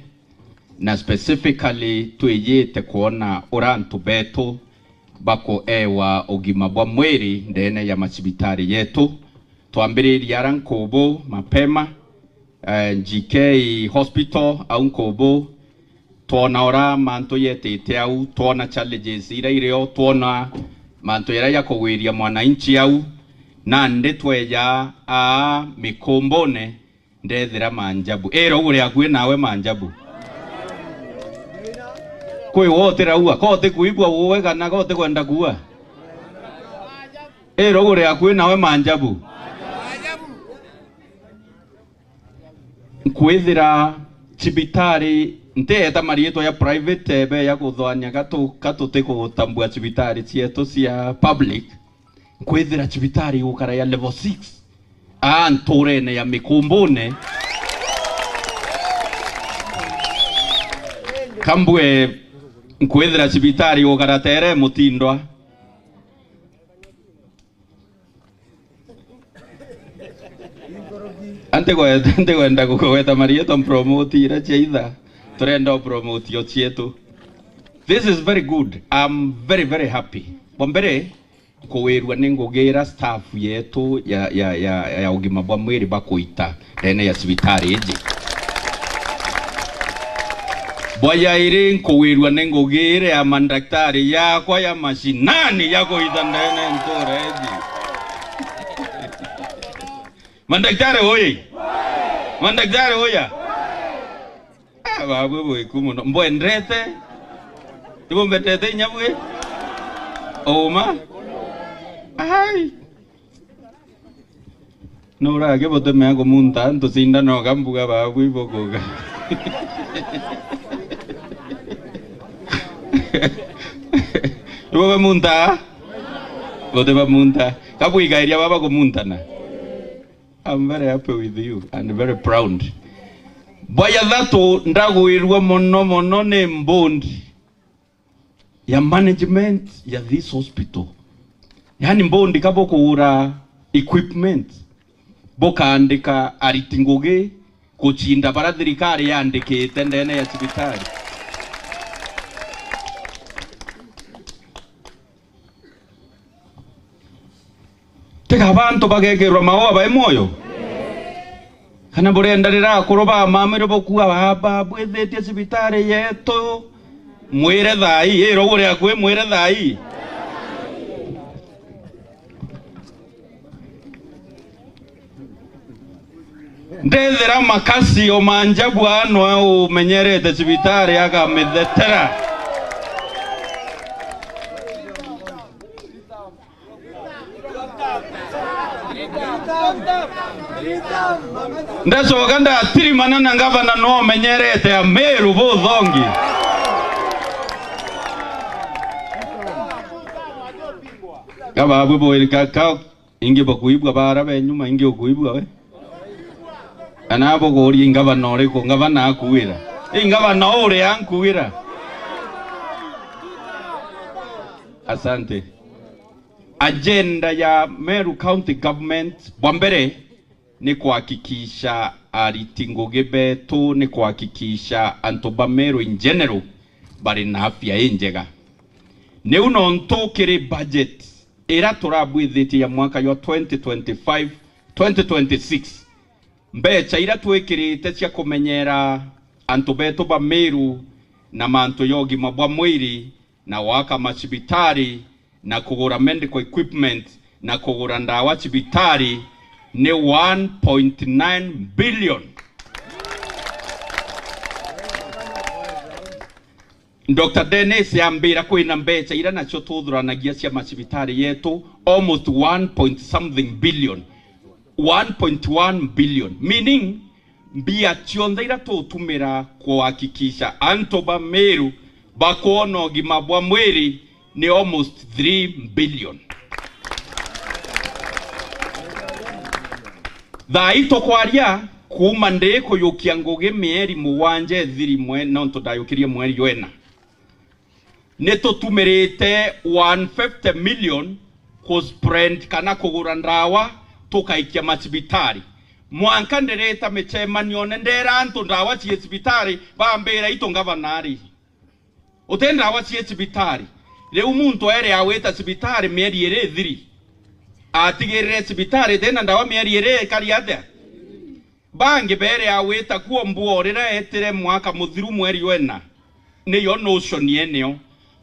na specifically twijite kwona uria antu betu bakuewa ugima bwa mwiri ndene ya macibitari yetu. Twambiririe ara Nkubu mapema, eh, G K Hospital au Nkubu, twona ura mantu yetite au, twona challenges iria irio, twona mantu jaria jakugwiria mwananchi au, nandi tweja aa Mikumbune, ndethira Manjabu. Ira ugure akui nawe Manjabu. Kwi wotirauga, ko utikuigua uwe kana ko utikwenda kuua? Ira ugure akui nawe Manjabu. Nkwithira cibitari, ntieta mariitwa ya private, be ya kuthoania gatu, ka tutikutambua cibitari cietu cia public. Nkwithira cibitari igukara ya level six, aa nturene ya Mikumbune. Kambue, nkwithira cibitari igukara tere Mutindwa. Antigwe-, antikwenda kugweta marietwa mpromote ira cia itha. Turenda upromote o cietu. This is very good. I'm very, very happy. Bwa mbere, Nkuwirua ni ngugira staff yetu ya, ya, ya, ya ugima bwa mwiri bakuita ndene ya cibitari iji. Bwa jairi, nkuwirua ni ngugira ya mandaktari yakwa ya mashinani ya kuita ndene ntura iji. Mandaktari oye! Mandaktari oya! Ah, babwe bwiku mono. Mbwendete? Ibumbetete inya bwi? Uma? Ai. Nurage butemea kumunta antu cindano ukambuga babwe ibukuga. Ibo bamunta? Bote bamunta. Kabwigairia baba kumuntana. I'm very happy with you and very proud. Bwa jathatu, ndagwirua mono mono ni board ya management ya this hospital. Yani board ka bukugura equipment, bukaandika ariti ngugi gucinda bara thirikari yandikite ndene ya cibitari. Tiga bantu bagekirwa maua bai mwoyo? Kana burenda riria akuru ba mama irio bukua baba bwithitie cibitari yetu? Mwire thai, iro uri akui, mwire thai. Ndethira makasi o manjabu anwe umenyerete cibitari akamithethera. Ndacoka ndatirimana na ngavana no menyerete Ameru buthongi. Gababu boirika ka ingi bakuibwa bara be nyuma ingi ukuibwa we. Kana bukuria ingavana uriku, ngavana akuwira. Ingavana uria ankuwira. Asante. Agenda ya Meru County Government, bwa mbere, ni kuhakikisha ariti ngugi betu, ni kuhakikisha antu ba Meru in general bari na afya injega. Niu nontu kiri budget ira turabwithitie ya mwaka jwa twenty twenty-five, twenty twenty-six, mbecha ira twikirite cia kumenyera antu betu ba Meru na mantu ya ugima bwa mwiri, na gwaka macibitari, na kugura medical equipment, na kugura ndawa cibitari ni one point nine billion. Doctor Dennis ambira kwina mbecha ira nacio tuthuranagia cia macibitari yetu, almost one point something billion. One point one billion, meaning mbia cionthe ira tutumira kuhakikisha antu ba Meru bakwona ugima bwa mwiri ni almost three billion. Thaa ii tukwaria, kuuma ndi kuyukia ngugi mieri mugwanja ithiri mwe-, nontu ndayukirie mweri jwena, ni tutumirite one fifty million kusprint kana kugura ndawa tukaikia macibitari. Mwanka ndirita micemanione ndera antu ndawa cii cibitari, bambira, "Itu ngavana ari? Uti ndawa cii cibitari." Riu muntu ere agwita cibitari mieri iri ithiri, atigirire cibitari itina ndawa mieri iri ikari atia? Bangi beere agwita kuo mbuo riria etire mwaka muthiru mweri wena. Niyo notion yenio.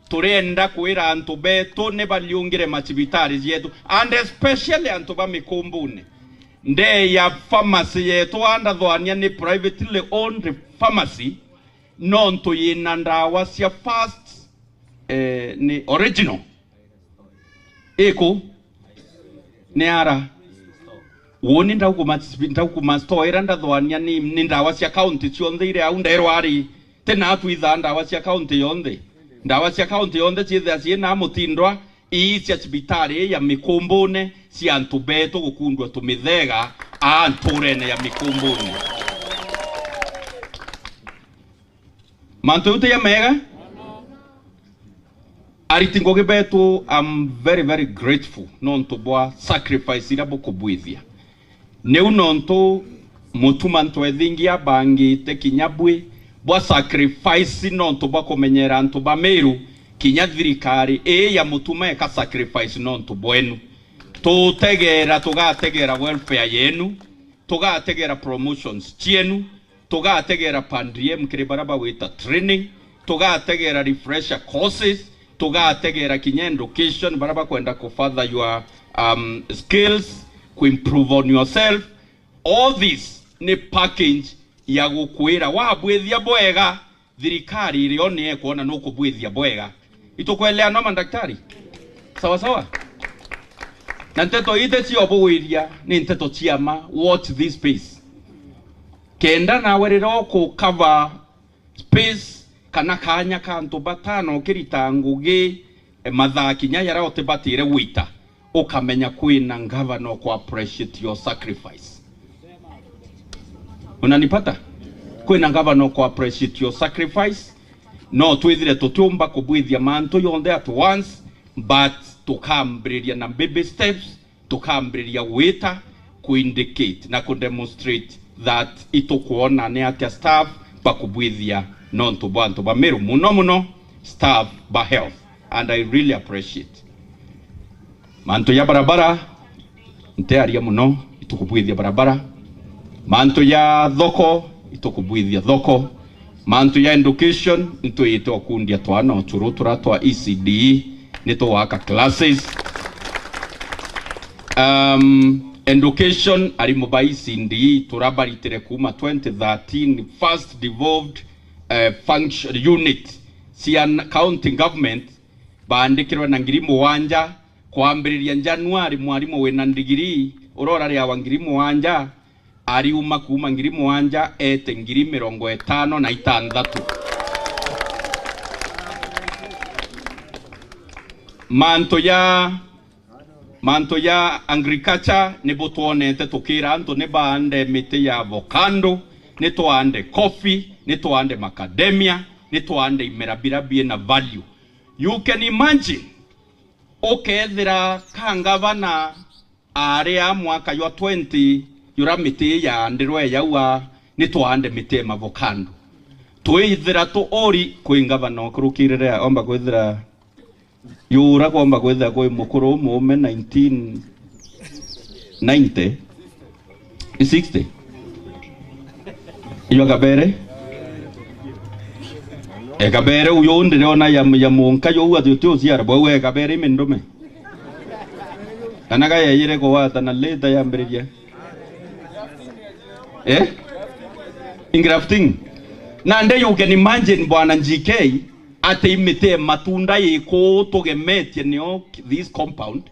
Turienda kwira antu betu ni bariungire macibitari jetu, and especially antu ba mikumbune. Ndee ya pharmacy yetu, andathwania ni privately owned pharmacy, nontu yina ndawa cia first, eh, ni original. Iku? Ni ara? Uuni ndaukuma, ndaukuma store ira ndathwania ni, ni ndawa cia county cionthe iri au nderwa ari, ti na twithaa ndawa cia county yonthe. Ndawa cia county yonthe ciithia ciina mutindwa, ii cia cibitari ii ya mikumbune, cia antu betu gukundwa tumithega aa nturene ya mikumbune. Mantu jau ti jamega? Ariti ngugi betu, I'm very, very grateful nontu bwa sacrifice iria bukubwithia. Niu nontu Mutuma Ntwethingia bangite kinya bwi bwa sacrifice nontu bwa kumenyera antu ba Meru, kinya thirikari ii ya Mutuma ika sacrifice nontu bwenu. Tutegeera, tugategeera welfare yenu, tugategeera promotions cienu, tugategeera per diem kiri baria bagwita training, tugategeera refresher courses, tugategeera kinya education, baria bakwenda ku further your, um, skills, ku improve on yourself. All this ni package ya gukwira wabwithia bwega, thirikari irio ni ekwona nukubwithia bwega. Itukweleanwa, madaktari? Sawa sawa? Na nteto ite cio bugwiria ni nteto cia ma. Watch this space. Kenda nawe riria uku cover space kana kanya ka antu batano ukirita ngugi, e, mathaa kinya jaria utibatire gwita, ukamenya kwina ngavana uku appreciate your sacrifice. Unanipata? Kwina ngavana uku appreciate your sacrifice. No twithire tutiumba kubwithia mantu jonthe at once, but tukambiriria na baby steps, tukambiriria gwita ku indicate na ku demonstrate that itukwona ni atia staff bakubwithia nontu bwa antu ba Meru, muno muno staff ba health, and I really appreciate. Mantu ya barabara, ntiaria muno, itukubwithia barabara. Mantu ya thoko, itukubwithia thoko. Mantu ya education, nitwiyite ukundia twana ucuru tura twa E C D E, nitugwaka classes. Um, education, arimu ba E C D E turabaritire kuma twenty thirteen, first devolved, eh, function unit cia n-, county government, baandikirwe na ngiri mugwanja. Kwambiriria Januari, mwarimu wina ndigiri uria urariawa ngiri mugwanja, ariuma kuuma ngiri mugwanja eete ngiri mirongo itano na itanthatu. Mantu ya, mantu ya agriculture ni butwonete tukira antu ni baande miti ya avocado, ni twaande coffee, ni twaande macadamia, ni twaande imera biria biina value. You can imagine, ukethira ka ngavana aria mwaka jwa twenty, jura miti yaandirwe yaua, ni twaande miti ya mavokando. Twithira tu ori kwi ngavana ukurukirire, omba kwithira yura kwomba kwithira kwi mukuru muume nineteen ninety, sixty. Iyo kabere. E kabere uyo ndirona ya, ya munka yo ua tio ciara bwa ue kabere imendume. Kana ga yeyire kuwata na leta yambiriria. Eh? Ingrafting. Nande you can imagine bwana G K ati imite matunda iku tugemetie nio this compound.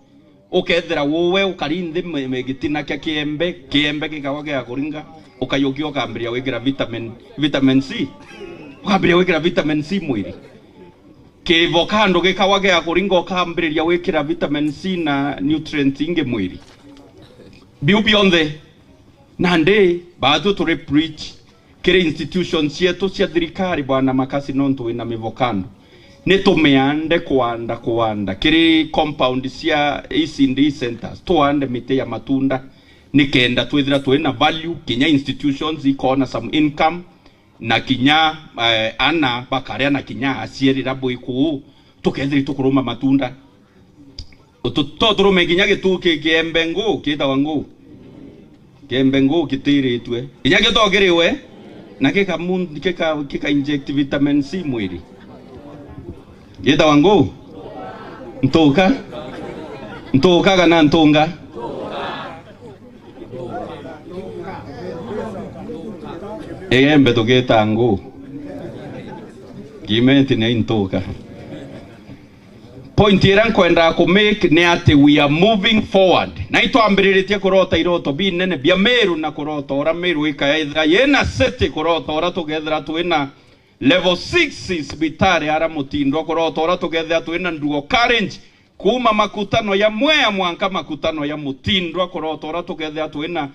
Ukethira uwe ukari nthi me-, me-, gitina kia kiembe, kiembe gikawa gia kuringa, ukayukia ukambiriria gwikira vitamin, vitamin C. Ukambiriria gwikira vitamin C mwiri. Kivokando gikawa gia kuringa, ukambiriria gwikira vitamin C na nutrient ingi mwiri. Biu bionthe, nandi baatwi turi preach kiri institutions cietu cia thirikari, bwana Makasi, nontu wina mivokando. Ni tumiande kwanda, kwanda kiri compound cia E C D centers, tuande miti ya matunda, nikenda twithira twina value, kinya institutions ikoona some income, na kinya, eh, ana bakaria, na kinya aciari ra bwi kuu, tukethiri tukuruma matunda. Utu-, to turume kinya gitu ki-, kiembe nguu, kiitawa nguu. Kiembe nguu kitiritue. Kinya gito kiriwe, na kika mun-, kika, kika inject vitamin C mwiri. Kiitawa nguu? Ntuka? Ntuka kana ntunga? Igembe tugiita nguu. Gimenti ni intuka. Point iria nkwendaa ku make ni ati we are moving forward. Na itwambiriritie kurota iroto binene bia Meru na kurota ura Meru ikaethira yina city, kurota ura tukethira twina level six cibitari ara mutindwa, kurota ura tukethira twina nduo carriage kuma makutano ya Mwea mwanka makutano ya mutindwa, kurota ura tukethira twina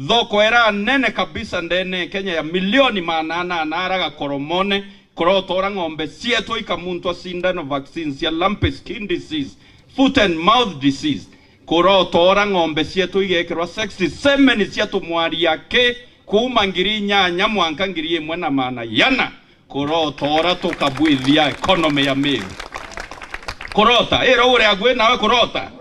thoko ira nene kabisa ndene Kenya ya milioni maana ana ana ara Gakoromone, kurota ura ng'ombe cietu ikamuntwa cindano, vaccines cia lumpy skin disease, foot and mouth disease, kurota ura ng'ombe cietu igekirwa sexy semen cia tumwaria ki kuma ngiri inyanya mwanka ngiri imwe na maana yana. Kurota ura tukabwithia economy ya Meru. Kurota. Ira uria akui nawe kurota.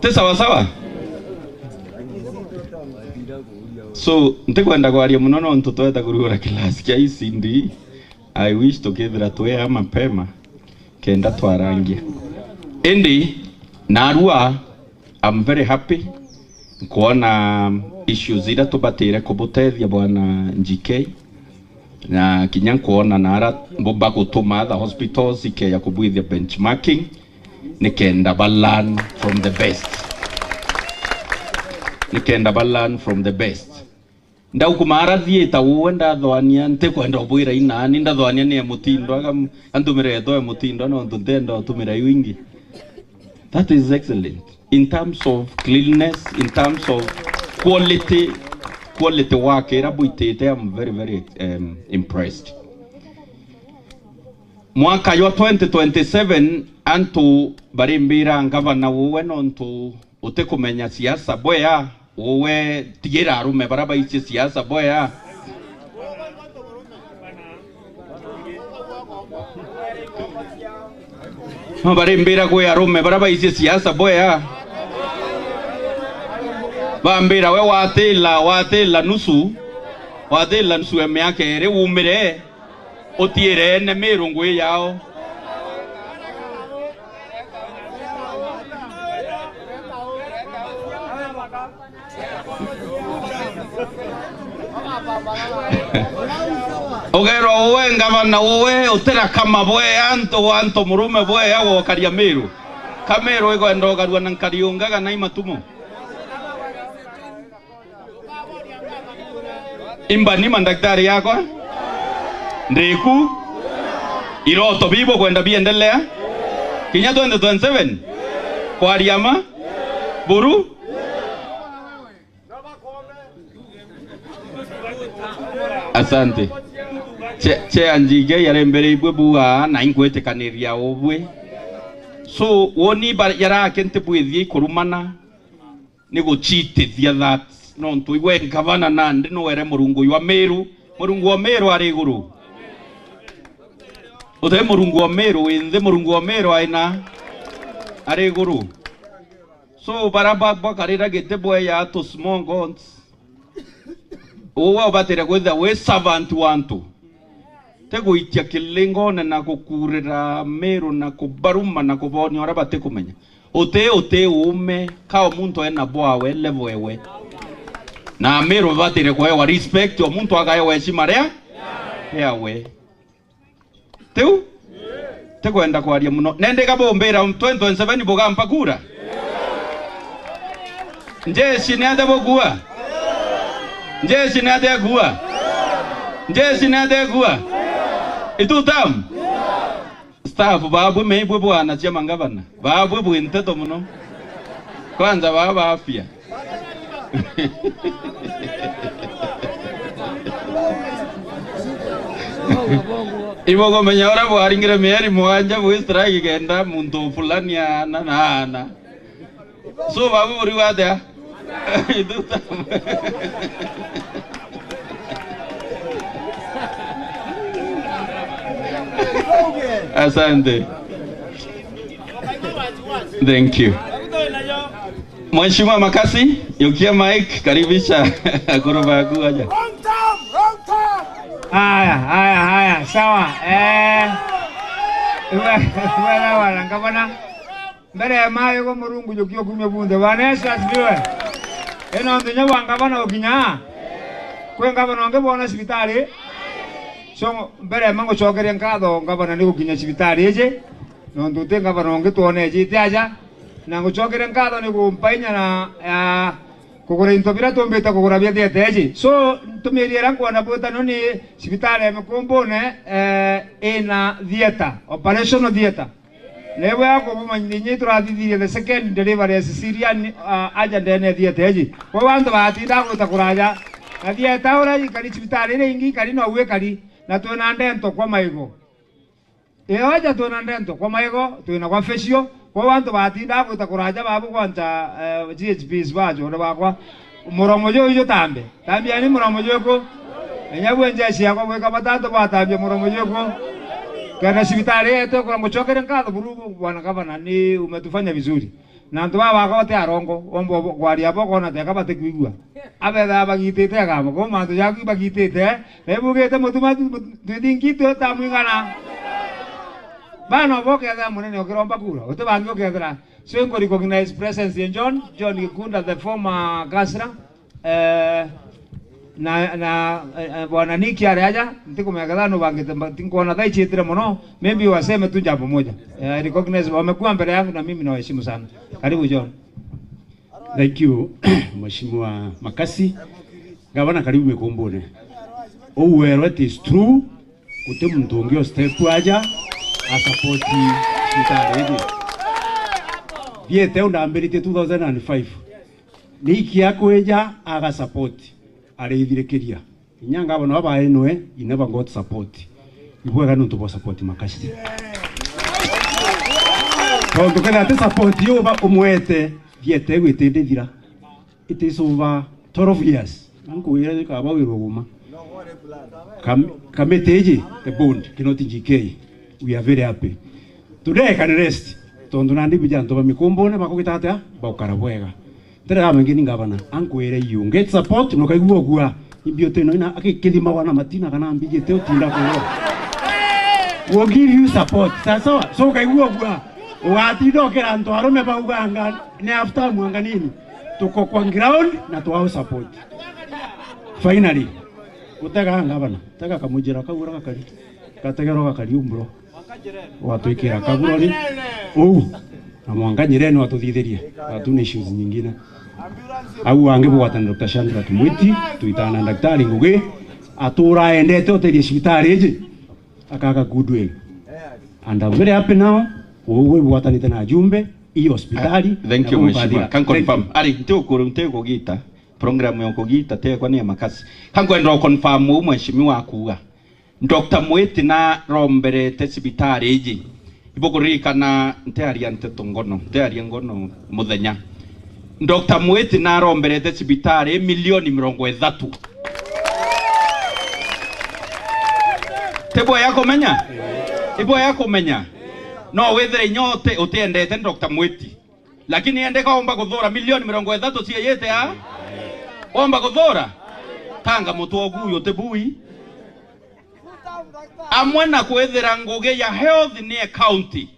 Ti sawa sawa? So, ntikwenda kwaria muno nontu tweta kurugura class kia E C D. I wish tukithira twi aa mapema kenda twarangia. Indi, narua, I'm very happy nkwona issues iria tubatire kubutethia bwana G K, na kinya nkwona na ara mbumba gutuma other hospitals ikeya kubwithia benchmarking, nikenda ba learn from the best. Nikenda ba learn from the best. Ndaukuma ara theatre uwe ndathwania, ntikwenda ubwira inani, ndathwania ni e mutindo, aga-, antumire eto e mutindo, nontu ntienda utumira iu ingi. That is excellent. In terms of cleanliness, in terms of quality, quality work, ira bwitite, I'm very, very, um, impressed. Mwaka jwa twenty twenty-seven, antu barimbira ngavana uwe nontu utikumenya siasa bwea, uwe tigira arume bara baicie siasa bwea. No barimbira kwi arume bara baicie siasa bwea. Bambira we watila, watila nusu, watila nusu ya miaka iri umire. Utiire ene Miru ngui yao. Ugerwa uwe ngavana uwe, utirakama bwea antu, antu murume bwea wokaria Miru. Ka Miru ikwenda ukarua na nkari unga kana i matumo? Imba ni mandaktari yakwa. Ndiku. Iroto bibo kwenda biendelea. Kinya twenty twenty-seven. Kwaria ma. Buru. Asante. Che, che anjige yarembereibwe bua na ingwitikaniria ubwe. So, woni ba, yarake ntibwithie ikurumana. Ni guciitithia that, nontu igwe ngavana nandi nuwere Murungu jwa Miru, Murungu wa Miru ari iguru. Uti Murungu wa Miru wi nthi, Murungu wa Miru aina ari iguru. So, bara ba, bakarira giti bweya to small gods. Uwe ubatire kwithira wi servant wa antu. Ti gwitia kilingone na gukurira Miru na kubaruma na kubonia uria batikumenya. Uti, uti uume, ka o muntu ena bwawe, level ewe. Na Miru babatire kuewa respect, o muntu akaewa heshima ria, riawe. Tiu? Tikwenda kwaria muno. Nende ka bumbira twenty twenty-seven bugampa kura? Njeshi ni atia bukua? Njeshi ni atia ekua? Njeshi ni atia ekua? Itutam? Staff, baabwe meibwe bwana cia mangavana. Baabwe bwi nteto muno. Kwanza baa ba afya. Ibukumenya uria bwaringire mieri mugwanja bwi strike kenda muntu fulani aana na aana. So, babu buriuga atia? Asante. Thank you. Mheshimiwa Makasi, yukia mic, karibisha akuru baku aja. Haya, haya, haya, sawa. Eh, iwe, iwe na wala ngavana. Mbere ya mayo go Murungu jukia kumia bunthe. Bwana Yesu asifiwe. Ino ntu nya bwa ngavana ukinya. Kwi ngavana ungi bwona cibitari. So, mbere ya ma ngucokeria nkatho ngavana ni gukinya cibitari iji. Nontu ti ngavana ungi twonejite aja. Na ngucokeria nkatho ni gumpa inya na ya kugura into biria tumbite kugura bia theatre iji. So, ntumirie iria nkwenda bwita no ni cibitari ya Mikumbune, eh, ina theatre, operational theatre. Na ibwega kubumanyithia inya iturathithirie the second delivery ya Caesarean, ah, aja ndene ya theatre iji. Kwou antu batindaa gwita kuraja. Na theatre uria ikari cibitari iria ingi ikari nou ikari. Na twina ndento kwa maigo. Io aja twina ndento kwa maigo, twina kwa physio. Kwou antu batindaa gwita kuraja babu kwancha, eh, G H Bs bacu uri bakwa. Muromo juju jutambe. Tambiani muromo juku. Enya bwe njeshi yakwa gwika batatu batambia muromo juku. Kenda cibitari yetu kura ngucokere nkatho buru bwana gavana, ni umetufanya vizuri. Na antu baba bakwa bati arongo, omba kwaria bo kona teka batikwigua. Abetha bagitite agamba, ko mantu jaku bagitite, ebugite mutuma twithingi twe tamwingana. Bana bo kethira munene ukiromba kura, uti bangi ukethira. So, nku recognize presence ya John, John Gikunda, the former councillor. Eh, na, na, eh, eh, bwana Nick ari aja, ntikumenya kethira nubangite, but nkuona thaa iciitire mono, maybe waseme tu jambo moja. Eh, I recognize, wamekuwa mbele yangu na mimi nawaheshimu sana. Karibu, John. Thank you, Mheshimiwa Makasi. Gavana, karibu Mikumbune. Uu werwa, it is true, guti muntu ungi o step aja a support cibitari iji. Thiete undambiritie two thousand and five. Nikia kwija aga support, arithirikiria. Inya ngavana wa baenwe, he never got support. Ibwega nontu bwa support Makasi. Tontu kenda ati support yo ba umwete, thiete gwitindithira. It is over twelve years. Na nkuwira ikaba wirwo guma. Kam-, kamiti iji, the bond, Kinoti G K. We are very happy. Today I can rest. Tontu nandi bija antu ba Mikumbune bakugita atia? Baukara bwega. Ndira ya mengi ni ngavana, ankwire you get support, no kaigua gua. Imbi utino ina akikithimagwa na matina kana mbijite utinda kuwa. We'll give you support. Sawa sawa? So kaigua gua. Ugatinda ukira antu arume bauganga ni after mwanga nini. Tuko kwa ground na tuwao support. Finally, utega ngavana, tega kamujira kau ura gakari. Gategerwa gakari umburo. Watwikira kaburori uu, na mwanka nyireni watuthithirie, hatuna issues nyingine. Au angi bugwatana Doctor Shandra Tumwiti, twitana Daktari Ngugi, atura endete uteria cibitari iji, akaga goodwill. And I'm very happy now, uu bugwatanite na ajumbe, ii hospitali. Ah, thank you, Mheshimiwa. Can confirm. Ari, nti ukuru, nti ukugita. Program ya ukugita tekwa ni ya Makasi. Kankwenda u confirm uu Mheshimiwa akuuga. Doctor Mwiti naromberete cibitari iji. Ibukuririkana, ntiaria nteto ngono, ntiaria ngono muthenya. Doctor Mwiti naromberete cibitari milioni mirongo ithatu. Tibwega kumenya? Ibwega kumenya? No withire inya uti-, utiendete Doctor Mwiti. Lakini ende kaomba kuthura milioni mirongo ithatu cieyete a? Omba kuthura? Tanga mutwe ogu uyu ti bui. Amwe na kwithira ngugi ya health ni e county,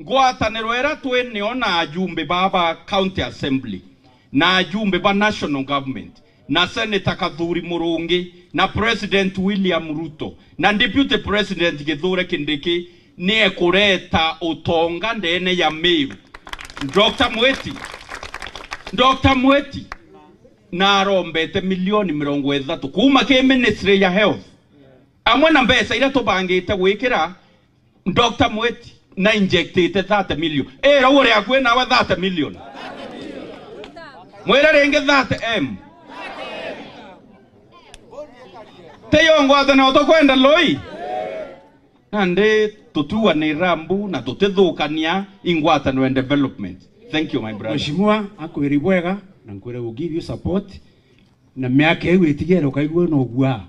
ngwataniro ira twi nio na ajumbe baba county assembly, na ajumbe ba national government, na Senator Kathuri Murungi, na President William Ruto, na Deputy President Kithure Kindiki, ni ekureta utonga ndene ya Meru. Doctor Mwiti, Doctor Mwiti, narombete milioni mirongo ithatu kuuma ki Ministry ya Health, amwe na mbeca iria tubangite gwikira Doctor Mwiti na injectite thirty million. Ira uria akui nawe thirty million. Mwire ringi thirty M. Tiyo ngwataniro tukwenda lui? Nandi tutiuganira mbu na tutithukania ingwataniro and development. Thank you, my brother. Mheshimiwa, akwiri bwega na nkwire will give you support. Na miaka iu itigere ukaigua no gua.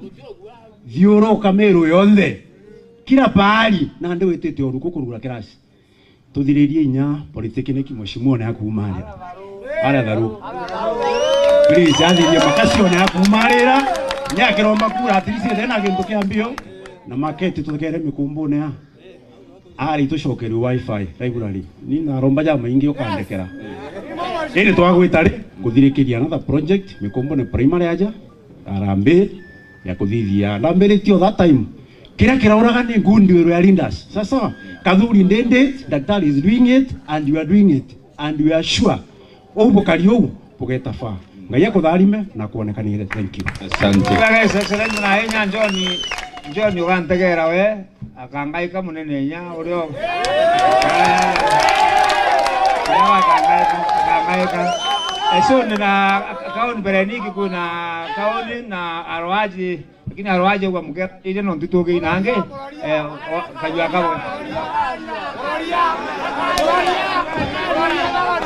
Thiuruka Meru yonthe. Kila pahali, nandi witite uruku kurugura kirasi. Tuthiririe inya polytechnic, mheshimiwa ni akuumarira. Aria tharu. Please, athirie Makasi ni akuumarira. Ni akiromba kura, at least ethena gintu kia mbio. Na maketi tuthekere Mikumbune a. Ari tucokerie wifi library. Ni naromba jamaingi ukandekera. Indi twagwita ri, kuthirikiria another project, Mikumbune primary aja, Harambee ya kuthithia. Ndambiritie o that time. Kiria kirauraga ni ngundi weru ya leaders. Sawa sawa? Kathuri did it, Daktari is doing it, and you are doing it. And we are sure uu bukari uu bugeta faa. Ngai akutharime na akuonekanire. Thank you. Asante. Wega, His Excellency, na inya John, John ugantegera we, akangaika munene inya urio. Eh, akangaika, akangaika. Eso ni na kauni mbere niki kuna kauni na arwaji. Lakini arwaje ugwa mukera ije no ntutugi nangi, eh, o-, kajua kabo.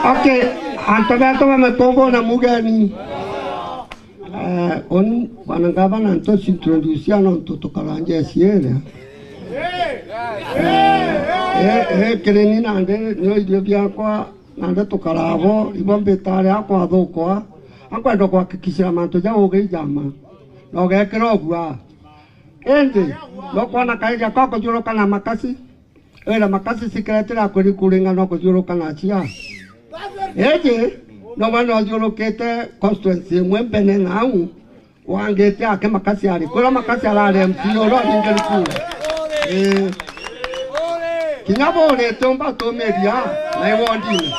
Okay, antu betu ba Mitumbune mugeni. Eh, uni bwana ngavana ntucintroducia nontu tukaranja eciria. Eh, eh, kiri ni nandi nio irio biakwa, nandi tukarabo, ibo mbitari akwa athukwa, akwenda kuhakikishira mantu jau ugi ijama. Na ugekira ugua. Indi, nukwona kairi akwa kuthiuruka na makasi? Wira makasi cikiretera kuri kuringana kuthiuruka na cia. Iji, no mwana uthiurukite constituency imwe mbene nau, wangite ake makasi ari. Kwira makasi arari M C A uria aringiri kura. Ii. Kinya burite umba tumiria na iwondini.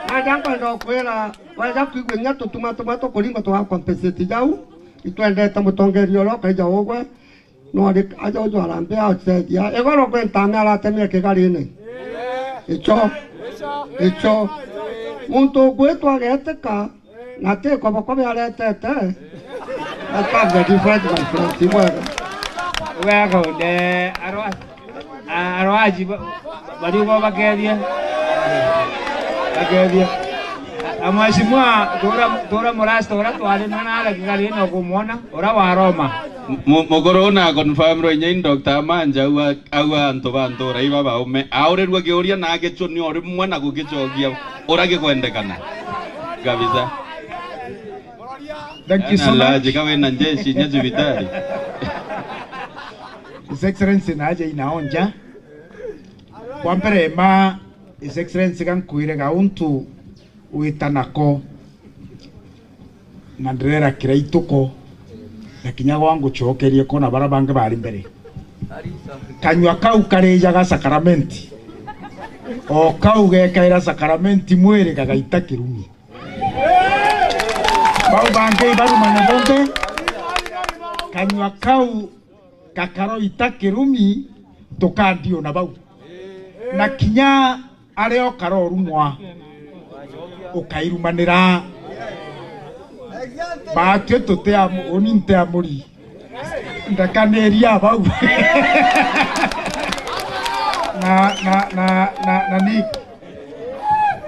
Nandi nkwenda kwira, waja kwigua inya tutuma tumwe tukuringwa tuga compensate jau, itwendete mutongeria uria ukaija ugwe, no ari aja uju arambia ateethia. Igoro kwi ntame aratemia kigarine. Icho. Icho. Muntu ugwitwa agetika, na ti kobokobe aretete. That's the difference, my friend. Ti bwega. Wega unde arwa. A-, arwaji ba-, bari bo bakethia. Bakethia. A, a, mheshimiwa, tura, tura murasta ura twari na nara kigari no kumwona, ura wa Roma. Mu-, mukuru una confirm ro inya ni Doctor Amanja aua, aua antu ba ntura iba baume. Aurirwe kiuria na agicunia o rimwe na gugicokia ura gikwendekana. Kabisa. Thank you so much. Alaji, ka wina njeshi nya cibitari. His Excellency na aja inaonja. Kwa mbere ma, His Excellency, gankwire gauntu wita nako, na ndirera kira ituko, na kinya gwa ngucokerie ko na bara bangi bari mbere. Kanyua kau karijaga sakaramenti, o kau gekaira sakaramenti mwiri gagaita kirumi. Bau bangi ibarumane bonthe, kanyua kau gakaroita kirumi, tukandiuna bau. Na kinya aria ukarorumwa, ukairumanira. Batwi tuti amu-, uni nti amuri. Ndakaniria bau. Na, na, na, na, na ni,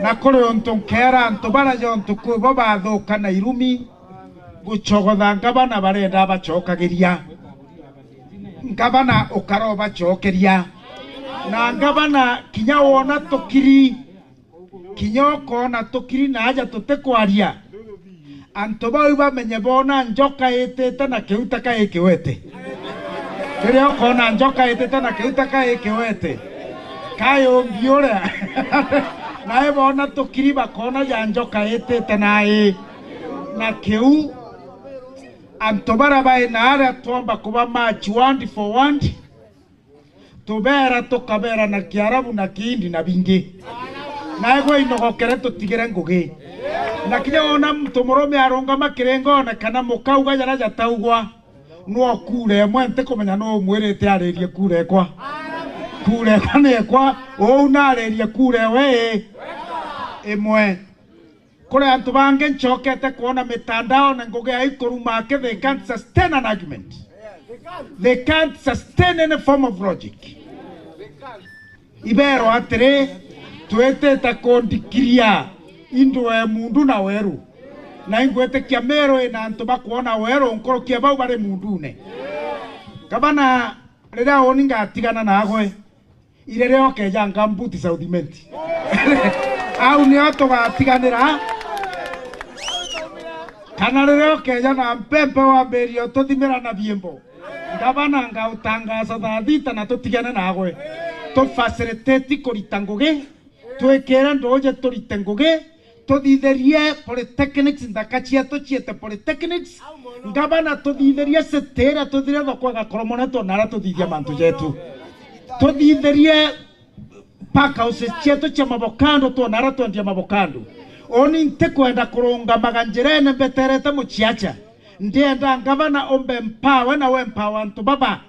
na kuri untu nkeera antu bara jontu kwi bo bathuka na irumi, gucogotha ngabana barenda abacokagiria. Ngabana ukara ubacokeria. Na ngabana kinya wona tukiri, kinya ukoona tukiri na aja tutikwaria, antu bau bamenye boona njoka itite na kiuta ka ikiwete. Riria ukoona njoka itite na kiuta ka ikiwete, kayumbi uria. Nae boona tukiri bakoona ja njoka itite na i na kiu. Antu baria bai na aria twomba kuba match word for word, tubeera tukabeera na Kiarabu na Kiindi na bingi. Naegwe inogokere tutigire ngugi. Na kinya wona muntu murume arungama kiringone kana mukauga jaria jataugwa, nwo kura imwe ntikumenya nuu umwirite aririe kura ekwa. Kura ekwa ni ekwa, uu naririe kura ewe i imwe. Kuri antu bangi ncokete kwona mitandaone ngugi ya ikuruma aki, they can't sustain an argument. They can't sustain any form of logic. Ibeerwa atiri, twitite kundikiria indwe mundu na weru. Na ingwitikia Meru ina antu bakwona weru nkuruki ya bau bari mundune. Gavana, riria uni ngatigana naagwe, iriria ukeja ngambuti South Imenti. Au nio tugatiganira. Kana riria ukeja na mpempe wambirie ututhimira na biimbo, ngavana, ngautangaza thaa thita na tutigane naagwe. Tu facilitate kurita ngugi, twikire nduuji turite ngugi, tuthithirie polytechnics nthaka cietu ciete polytechnics. Ngavana, tuthithirie city iria tuthire thoko igakoromone twona aria tuthithia mantu jetu. Tuthithirie pack houses cietu cia mavocado twona aria twendia mavocado. Uni ntikwenda kurungamaga njirene mbeterete muciacha. Ndienda ngavana umbe empower na we empower antu baba.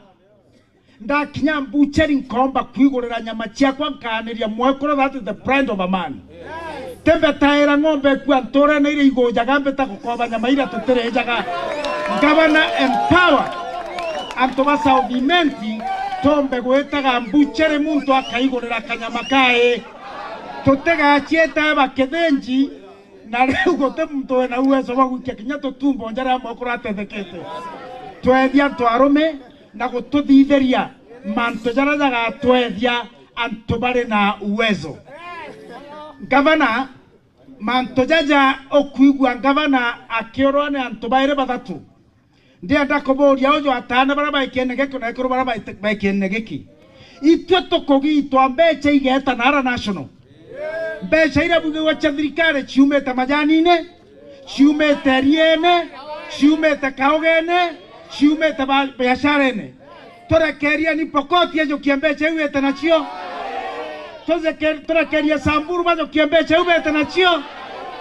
Ndakinya mbucheri nkoomba kwigurira nyama ciakwa nkaaniria mwekuru, that is the pride of a man. Timbetaira ng'ombe ikua ntuurene iria igujaga mbita gukoba nyama iria tutirijaga. Ngavana, empower antu ba South Imenti tombe gwitaga mbucheri muntu akaigurira kanyama kae. Tutigaciite bakithinji Na riu guti muntu wina uwezo bwa gwikia kinya tutumbo njara ya moko ratethekete. Twethia antu arume na gututhithiria mantu jaria jagatwethia antu bari na uwezo. Ngavana, mantu jaja ukwigua ngavana akiurwa ni antu bairi bathatu. Ndienda kuburia uju ataana baria baikiene giki na ekuru baria baite-, baikiene giki. Itwe tukugitwa mbeca igeeta naara national. Mbeca iria bwigagua cia thirikari ciumite majanine, ciumite eriene, ciumite kaugene, ciumite ba-, biacarene. Turekerieni Pokoti ajukie mbeca iu ite nacio. Tuzeke-, turekerie Samburu bajukie mbeca iu bete nacio.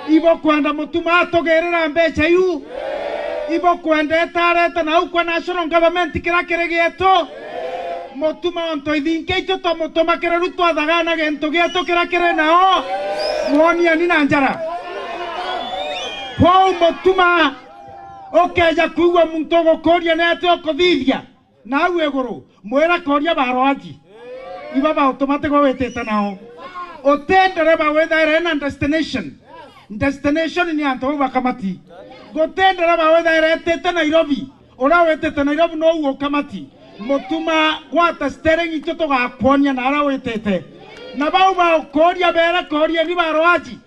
Ibukwenda Mutuma atugirira mbeca iu? Ibukwenda etarete nau kwa national government kiria kiri gietu? Mutuma onto ithinki itu twamutuma kiri riu twathagana gintu gietu kiria kiri nao? Mwonieni na njara. Kwou Mutuma, ukeja kwigua muntu ugukuria ni atia ukuthithia, nau iguru, mwira koria baroaji. Iba bautuma tigo witite nao. Uti ndereba withaire na destination. Destination ni antu bau ba Kamati. Guti ndereba withaire etite Nairobi. Uria witite Nairobi nou u Kamati. Mutuma gwata steering itu tugakwonia naria witite. Na bau bakuria bere koria ni baroaji.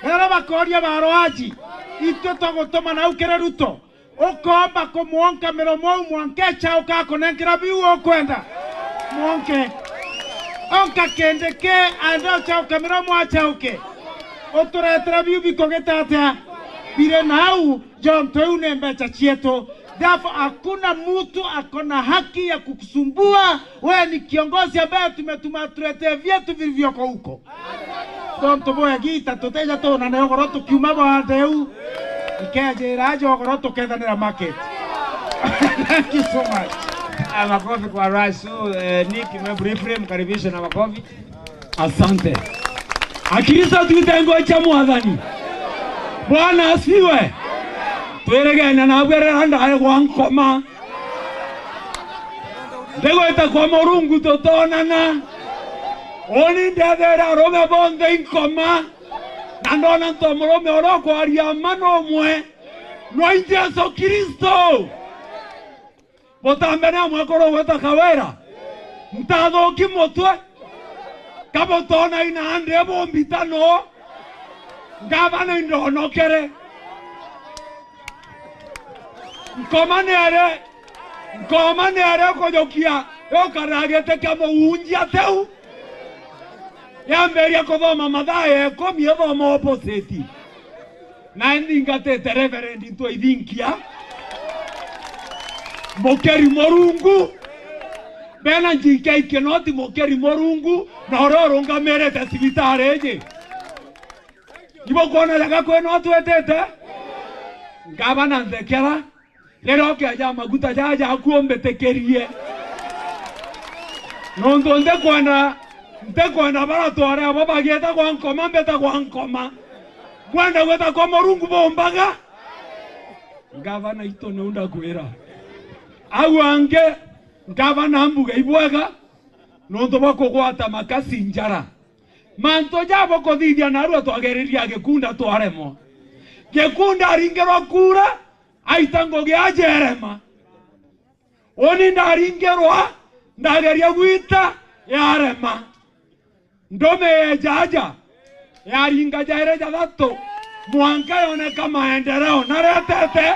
Bere bakoria baroaji. Itu twagutuma nau kiri Ruto. Ukomba kumwonka miromo uu mwanka echauka akunenkera biu ukwenda? Mwonke. Onka kindi ki, aende uchauka miromo achauke. Uturetere biu bikugita atia? Biri nau, jontu iu ni mbeca cietu. Therefore, hakuna mtu ako na haki ya kukusumbua. Wewe ni kiongozi ambaye tumetuma atuletee vyetu vilivyoko huko. Tontu bwa igita tutija tunane ugoro tukiuma bwande u, ikejira aja ugoro tukethanira market. Thank you so much. Ah, makofi kwa Rais. So, eh, Nick, me briefly mkaribishe na makofi. Asante. Akristo twite ngui cia Mwathani. Bwana asifiwe. Twirigene nabwe rira ndae gwa nkoma. Ndigwita kwa Murungu tutonana. Uni ndethere arume bonthe inkoma, na ndona nto murume uria ukwaria mma ni umwe, nwe Jesu Kristo. Butambe ni amwe kuru gwita Kawira. Ntathuki mutwe. Kabutona ina ande bumbita no. Ngavana indonokere. Nkoma ni ari, nkoma ni ari kujukia yukara giti kia muhunjia teu. Yambiria kuthoma mathaa ya ikumi, ithoma opposite. Na nthingatite Reverend Ntwaithinkia, mukeri Murungu. Bena G K Kinoti, mukeri Murungu, na uria urungamirite cibitari iji. Ibukwona jaga kwina utwitite? Ngavana nthekera, riria ukeja maguta jaja jaku umbitikirie. Nontu ntikwenda, ntikwenda baratware abo bagieta gwa nkoma, mbita gwa nkoma. Bwenda gwita kwa Murungu bumbaga. Ngavana itu niu ndakwira. Au angi, ngavana mbuga ibwega, nontu bwa kugwata makasi njara. Mantu jabo kuthithia narua twageririe a Gikunda twaremwa. Gikunda aringirwa kura, aita ngugi aja erema. Uni ndaringirwa, ndageria gwita, yarema. Ndume yeja aja, yaringa jairi jathatu, mwanka yoneka maendeleo naretete.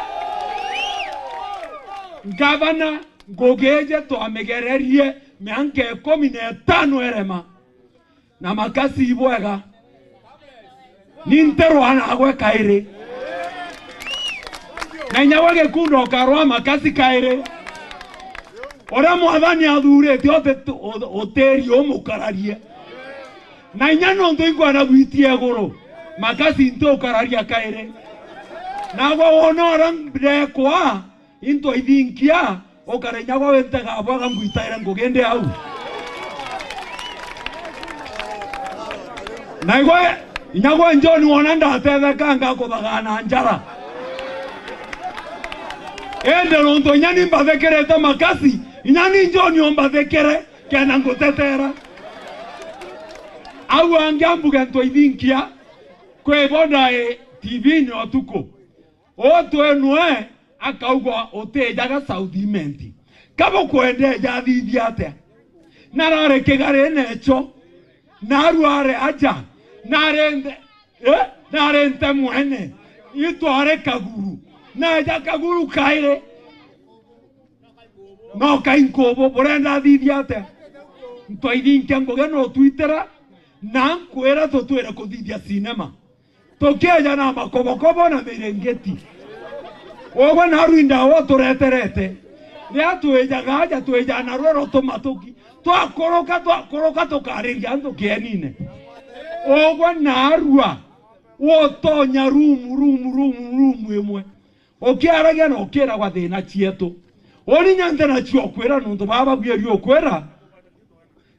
Ngavana, ngugi iji twamigererie mianka ikumi na itano erema. Na makasi ibwega. Ni nterwa nagwe kairi. Na inya gwe Gikunda ukarwa makasi kairi. Uria Mwathani athurite uti-, u-, utiri umukararie. Na inya nontu inkwenda gwitia iguru, makasi ntiukararia kairi. Nagwe wona uria ndekwa, Into ithinkia, ukare inya gwa wintega bwaga ngwitaire ngugi ndi au. Na igwe, inya gwa John wona ndatetheka ngakuthagana njara. Indi nontu inya ni mbathikirite makasi, inya ni John umbathikire, kenda ngutetera. Au angi ambuge ntu ithinkia, Kwi bo ndae T V-ini utuku. Utwe nwe akauga utijaga South Imenti. Kabukwenda eja athithia atia? Narari kigarine echo. Narware aja. Nari nte, eh? Nari nte mwene. Itware Kaguru. Naja Kaguru kairi. No kai nkubu, burenda athithia atia? Ntwaithinkia ngugi nutwitira, na nkwira tutwire kuthithia cinema. Tukieja na makobokobo na mirengeti. Ugwe naru indawa utureterete. Riria twijaga aja, twijaga na rwero tumatuki. Twakuruka, twakuruka, tukariria antu kienine. Ugwe narua, utonya room, room, room, room imwe. Ukiaragia na ukiragwa thina cietu. Uni nyante nacio ukwira nuntu baba bwiri ukwira,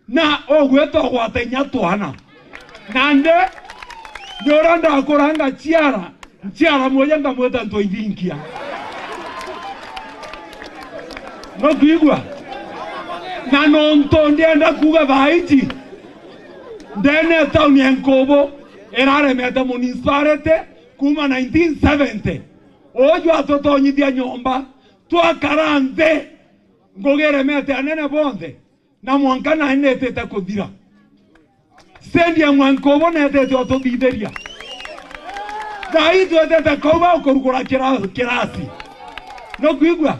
na ugwita ugwata inya twana. Nandi ni uria ndakuranga ciara, nciara muja nkamwita Ntwaithinkia. Nukwigua? Na nontu ndienda kuuga thaa iji, ndene ya tauni ya Nkubu iraremete municipality kuma nineteen seventy. Uju atutonyithia nyomba, twakara nthi, ngugi iremete anene bonthe, na mwanka nani netite kuthira. Sendi ya mwanka ubu netite ututhithiria. Thaa ii twetete kauba ukurugura kira-, kirasi. Nukwigua?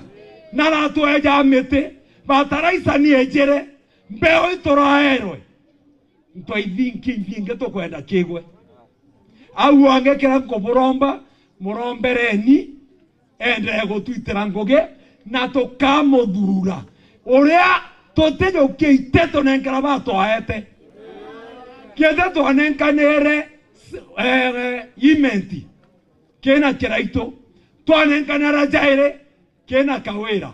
Naratweja miti, bataraisa ni ejire, mbeu ituraerwe. Ntwaithinki ingi tukwenda kigwe. Au angi kira nkuburomba, murombereni, endee gutwitira ngugi, na tukamuthura. Uria tutijukia ite tunenkera batwaete. Kiete twanenkanire, eh, Imenti kina Kiraitu, twanenkanira jairi kina Kawira.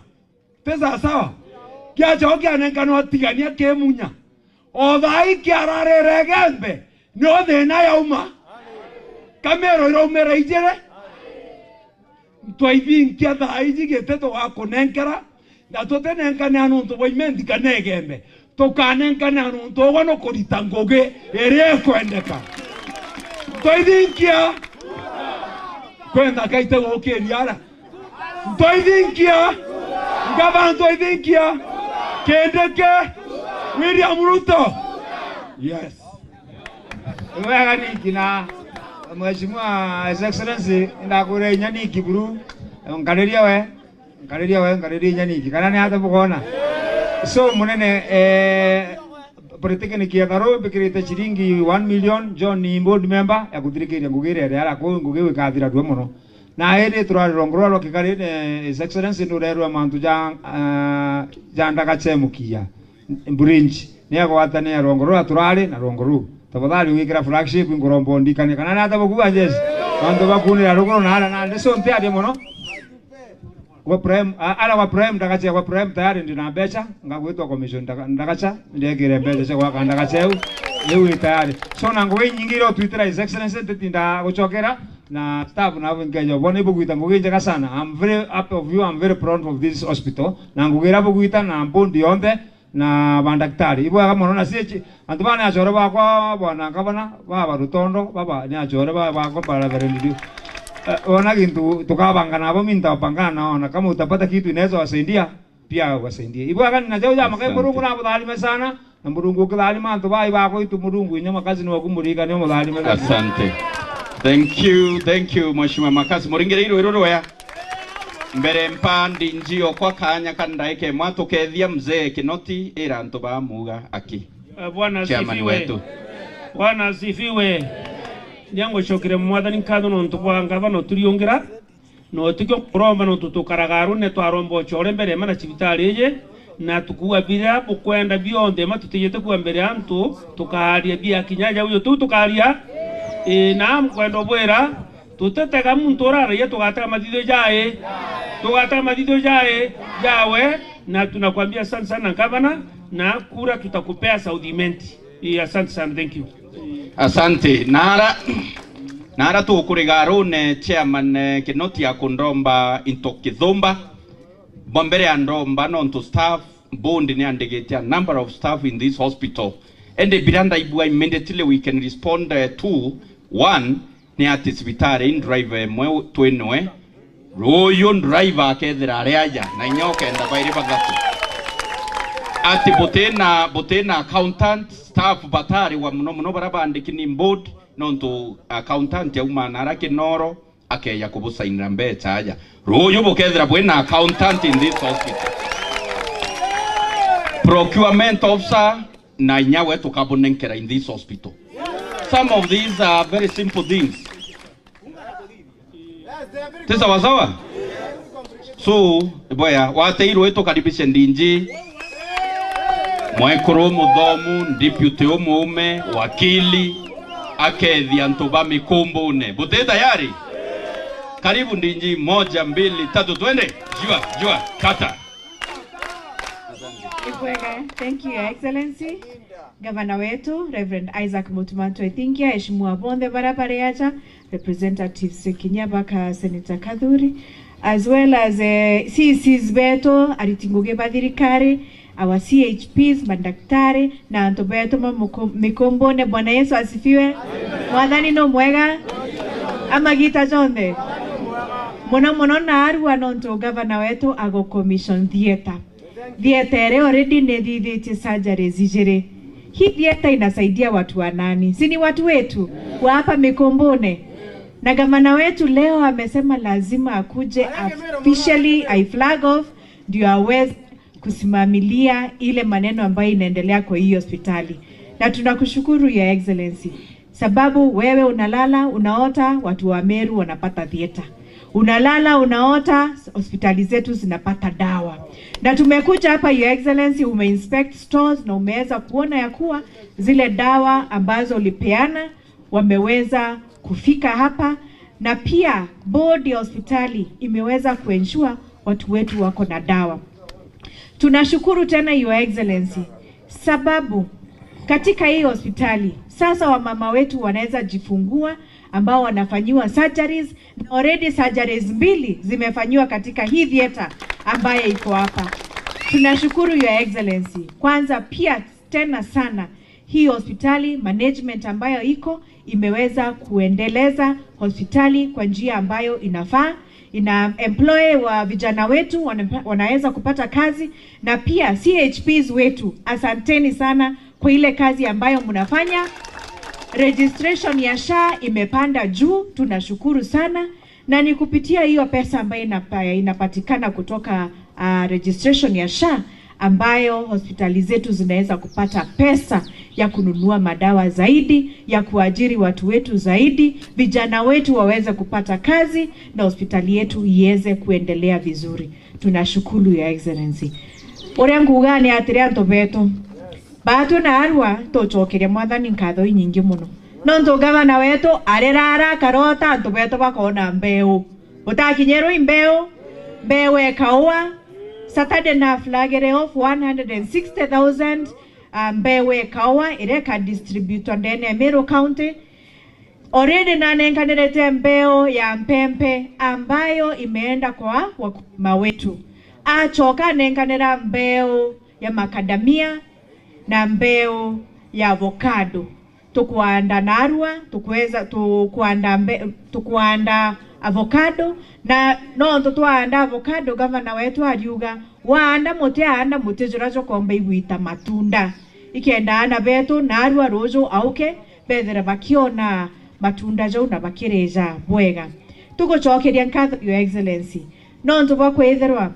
Ti sawasawa? Kiacoka kianenkanwa Tigania kimunya. O thaa ii kiararire Igembe, nio thina yauma. Kamero iraumira ijiri. Ntwaithinkia thaa iji giti tugakunenkera, na tutinenkanea nuntu bwa Imenti kana Igembe. Tukanenkanea nuntu ugwe nukurita ngugi iria ikwendeka. Ntwaithinkia. Kwenda kaite gukiria ara. Ntwaithinkia. Ngava Ntwaithinkia. Kindiki. William Ruto. Yes. Ni wega Niki na Mheshimiwa His Excellency, ndakwira inya Niki buru, nkariria we, nkariria we, nkariria inya Niki. Kana ni ata bukona? So, munene, eh, Polytechnic ya Tharu mbikirite ciringi one million, John ni board member, ya kuthirikiria ngugi iria iri ara kuu, ngugi iu ikathira rua mono. Na indi turari rwongo ruria rwa kigari, eh, His Excellency nurerwa mantu ja, ah, ja ndagachemukia bridge. Ni agwatania rwongo ruria turari na rwongo ruu. Tafadhali ugikira flagship, nkuromba undikanie. Kana ni ata bukuga, Jesse? Mantu bakunira ruguru na ara nandi, so ntiaria mono. Gwa Prime, a-, ara gwa Prime, ndagacha gwa Prime tayari ndina mbecha, ngagwitwa commission ndaga-, ndagacha, ndekire mbecha cia gwaka ndagacha iu, iu i tayari. So, na ngugi inyingi iria utwitira His Excellency, ntitinda gucokera, na staff nabo nkeja bona ibugwita ngugi njega sana. I'm very happy of you, I'm very proud of this hospital. Na ngugi iria bugwita na board yonthe, na bandaktari. Ibwega mono na C H, antu baa ni achore bakwa, bwana ngavana, baba Rutondo, baba ni achore ba-, bakwa ba Reverend Dio. Eh, ona gintu tukabanga nabo, mi nitapangana nao, na kama utapata kitu inaweza wasaidia, pia wasaidie. Ibwega ni na jau ja makai. Asante. Murungu na butharime sana, na Murungu ukitharima antu bai bakwa itu, Murungu inya makazi ni waku murika ni mutharime. Asante. Thank you, thank you, Mheshimiwa Makasi. Muringire iru iru rwea. Mbere mpa ndinji okwa kanya ka ndaika imwe tukethia mzee Kinoti ira antu bamuga aki. Eh, Bwana chairman asifiwe. Wetu. Bwana asifiwe. Ndiangucokire Mwathani nkatho nontu bwa ngavana uturiungira, na utikio kuromba nontu tukaraga rune twaromba ucore mbere ya mana cibitari iji, na tukuga biria bukwenda bionthe ma tutijite kuga mbere ya antu, tukaaria biakinya jau uyu tu tukaaria. Ii, na mukwenda ubwira, tutetega muntu uraragia, tugatega mathithio jai, tugatega mathithio jai jawe, na tunakwambia asante sana gavana, na kura tutakupea South Imenti. Ii, asante sana, thank you. Asante. Nara, nara tukuriga rune chairman, eh, Kinoti akundomba into kithumba. Bwa mbere andomba nontu staff, board ni andigite a number of staff in this hospital. Ende biria ndaigua immediately we can respond, eh, to, one, ni ati cibitari ii driver imwe twinwe, ruuyu driver akethira ari aja, na inya ukenda bairi bathatu. Ati butina, butina accountant, staff batari wa muno muno bara bandiki ni board, nontu accountant auma na ara Kinoro, akeja kubusainira mbecha aja. Ruuyu bukethira bwina accountant in this hospital, procurement officer, na inya we tukabunenkera in this hospital. Some of these are very simple things. Ti sawa sawa? So, boya, wateirwe tukaribishe ndinji. Mwekuru muthomu, deputy umuume, wakili, akethi antu ba Mikumbune. Buti tayari? Karibu ndinji, moja, mbili, tatu, twende. Jua, jua, kata. Ibwega. Thank you, Your Excellency. Gavana wetu, Reverend Isaac Mutumantu Ethingia, aheshimiwa bonthe bara bari aja, representatives kinya baka Senator Kathuri, as well as, eh, C Cs betu, ariti ngugi ba thirikari, our C H Ps, mandaktari, na antu betu ma muku-, Mikumbune. Bwana Yesu asifiwe. Mwathani no mwega. Amagita jonthe. Muno muno naarua nontu gavana wetu ago commission theatre. Theatre iria already nithithitie surgeries ijiri. Hii theatre inasaidia watu wa nani? Si ni watu wetu wa hapa Mikumbune? Na gavana wetu leo amesema lazima akuje officially, I flag off, ndio aweze kusimamilia ile maneno ambayo inaendelea kwa hii hospitali. Na tunakushukuru, Your Excellency, sababu wewe unalala unaota watu wa Meru wanapata theatre. Unalala unaota hospitali zetu zinapata dawa. Na tumekuja hapa, Your Excellency, umeinspect stores na umeweza kuona ya kuwa zile dawa ambazo ulipeana wameweza kufika hapa, na pia board ya hospitali imeweza kuensure watu wetu wako na dawa. Tunashukuru tena, Your Excellency, sababu katika hii hospitali sasa wamama wetu wanaweza jifungua ambao wanafanyiwa surgeries, na already surgeries mbili zimefanyiwa katika hii theatre ambayo iko hapa. Tunashukuru, Your Excellency. Kwanza pia tena sana, hii hospitali management ambayo iko imeweza kuendeleza hospitali kwa njia ambayo inafaa, ina employ wa vijana wetu wana-, wanaweza kupata kazi, na pia C H Ps wetu, asanteni sana kwa ile kazi ambayo mnafanya. Registration ya SHA imepanda juu, tunashukuru sana. Na ni kupitia hiyo pesa ambayo inapa-, inapatikana kutoka, ah, registration ya SHA ambayo hospitali zetu zinaweza kupata pesa ya kununua madawa zaidi, ya kuajiri watu wetu zaidi, vijana wetu waweze kupata kazi na hospitali yetu iweze kuendelea vizuri. Tunashukuru, Your Excellency. Uria nguga ni atiri, antu betu, batwi naarua, tucokeria Mwathani nkatho inyingi muno. Nontu gavana wetu ariraara akarota antu betu bakona mbeu. Utakinyirwe i mbeu, mbeu ekaua. Saturday na flagere off one hundred and sixty thousand, ah, mbeu ekaua iria ikadistributwa ndene ya Meru County. Already nanenkanirite mbeu ya mpempe ambayo imeenda kwa wakulima wetu. Acoka anenkanira mbeu ya makadamia na mbeu ya avocado. Tukwanda narua, tukweza, tukwanda mbe-, tukwanda avocado, na nontu twaanda avocado, gavana wetu ariuga, waanda muti, aanda muti juria jukomba igwita matunda, ikenda aana betu narua ruju auke, bethire bakiona matunda jau na bakirija bwega. Tugucokeria nkatho, Your Excellency, nontu bwa kwithirwa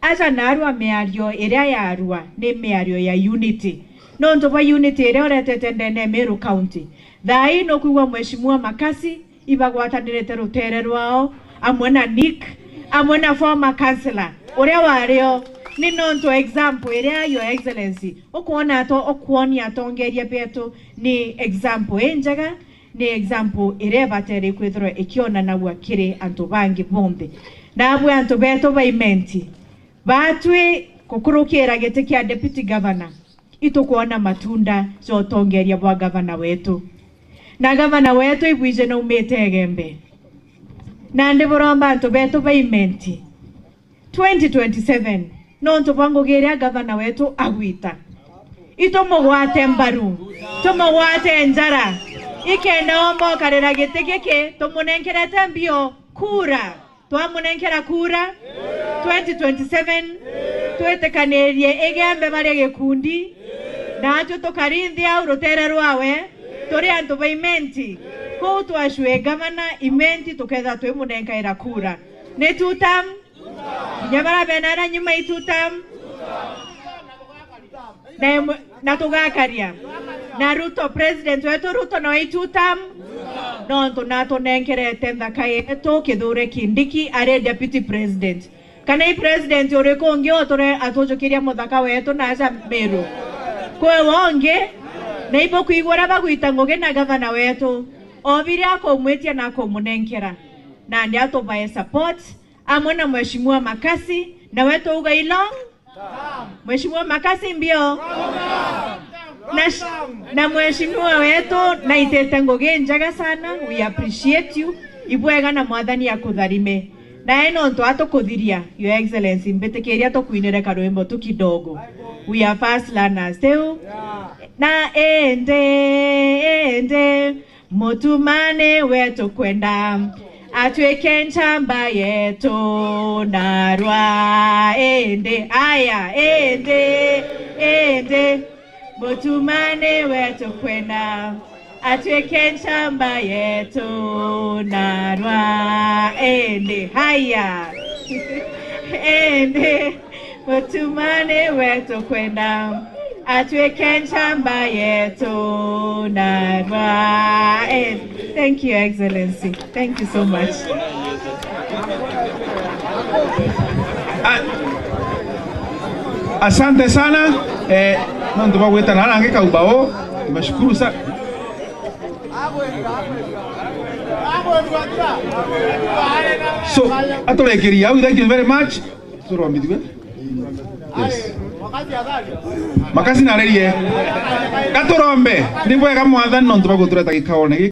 aja narua miario iria yarua ni miario ya unity. Nontu bwa unity iria uretete ndene ya Meru County. Thaa ii nukwigua Mheshimiwa Makasi ibagwatanirite rutere rwao, amwe na Nick, amwe na former councillor uria wario. Ni nontu example iria, Your Excellency, ukwona ato-, ukwonia atongeria betu ni example injega, ni example iria ibatere kwithirwa ikionanagua kiri antu bangi bonthe. Nabwe antu betu ba Imenti, batwi gukurukira giti kia deputy governor, itukwona matunda ja utongeria bwa gavana wetu. Na gavana wetu ibwije naumite Igembe. Nandi buromba antu betu ba Imenti, twenty twenty-seven, nontu bwa ngugi iria gavana wetu agwita, itumugwate mbaru, tumugwate njara, Ikenda omba ukarira giti giki, tumunenkerete mbio kura. Twamunenkera kura twenty twenty-seven, twitikanirie igembe bari gikundi, naatwi tukari nthi au rutere rwawe, turi antu ba Imenti. Kuu twacue gavana Imenti, tukethira twimunenkaira kura. Ni two term? Kinya bara bena ara nyuma i two term? Na imwe, na tugakaria. Na Ruto, president wetu Ruto, nawe i two term? Nontu natunenkerete nthaka yetu Kithure Kindiki ari deputy president. Kana i president uriku ungi uture atujukiria muthaka wetu na aja Meru? Kwi wongi? Na ibukwigua uria bagwita ngugi na gavana wetu, o biria akumwitia na akumunenkera. Nandi atubae support, amwe na Mheshimiwa Makasi, nawe twauga i long. Mheshimiwa Makasi mbio. Na sh-, na Mheshimiwa wetu naitite ngugi njega sana. We appreciate you. Ibwega na Mwathani akutharime. Nae nontu atukuthiria, Your Excellency, mbitikiria tukwinire karwimbo tu kidogo. We are fast learners, tiu? Na indi, indi, Mutumani wetu kwenda atwike njamba yetu narua. Indi, aya, indi, indi, mutumani wetu kwenda atwike njamba yetu narua. Indi, haya. Indi, mutumani wetu kwenda atwike njamba yetu narua. Eh, thank you, Excellency. Thank you so much. A-, asante sana. Eh, nontu bagwita na arangi kaubao. Tunashukuru sana. So, aturekeria au, thank you very much. Turombithue. Yes. Makasi narerie. Gaturombe. Ni bwega Mwathani nontu bagutureta gikaone giki.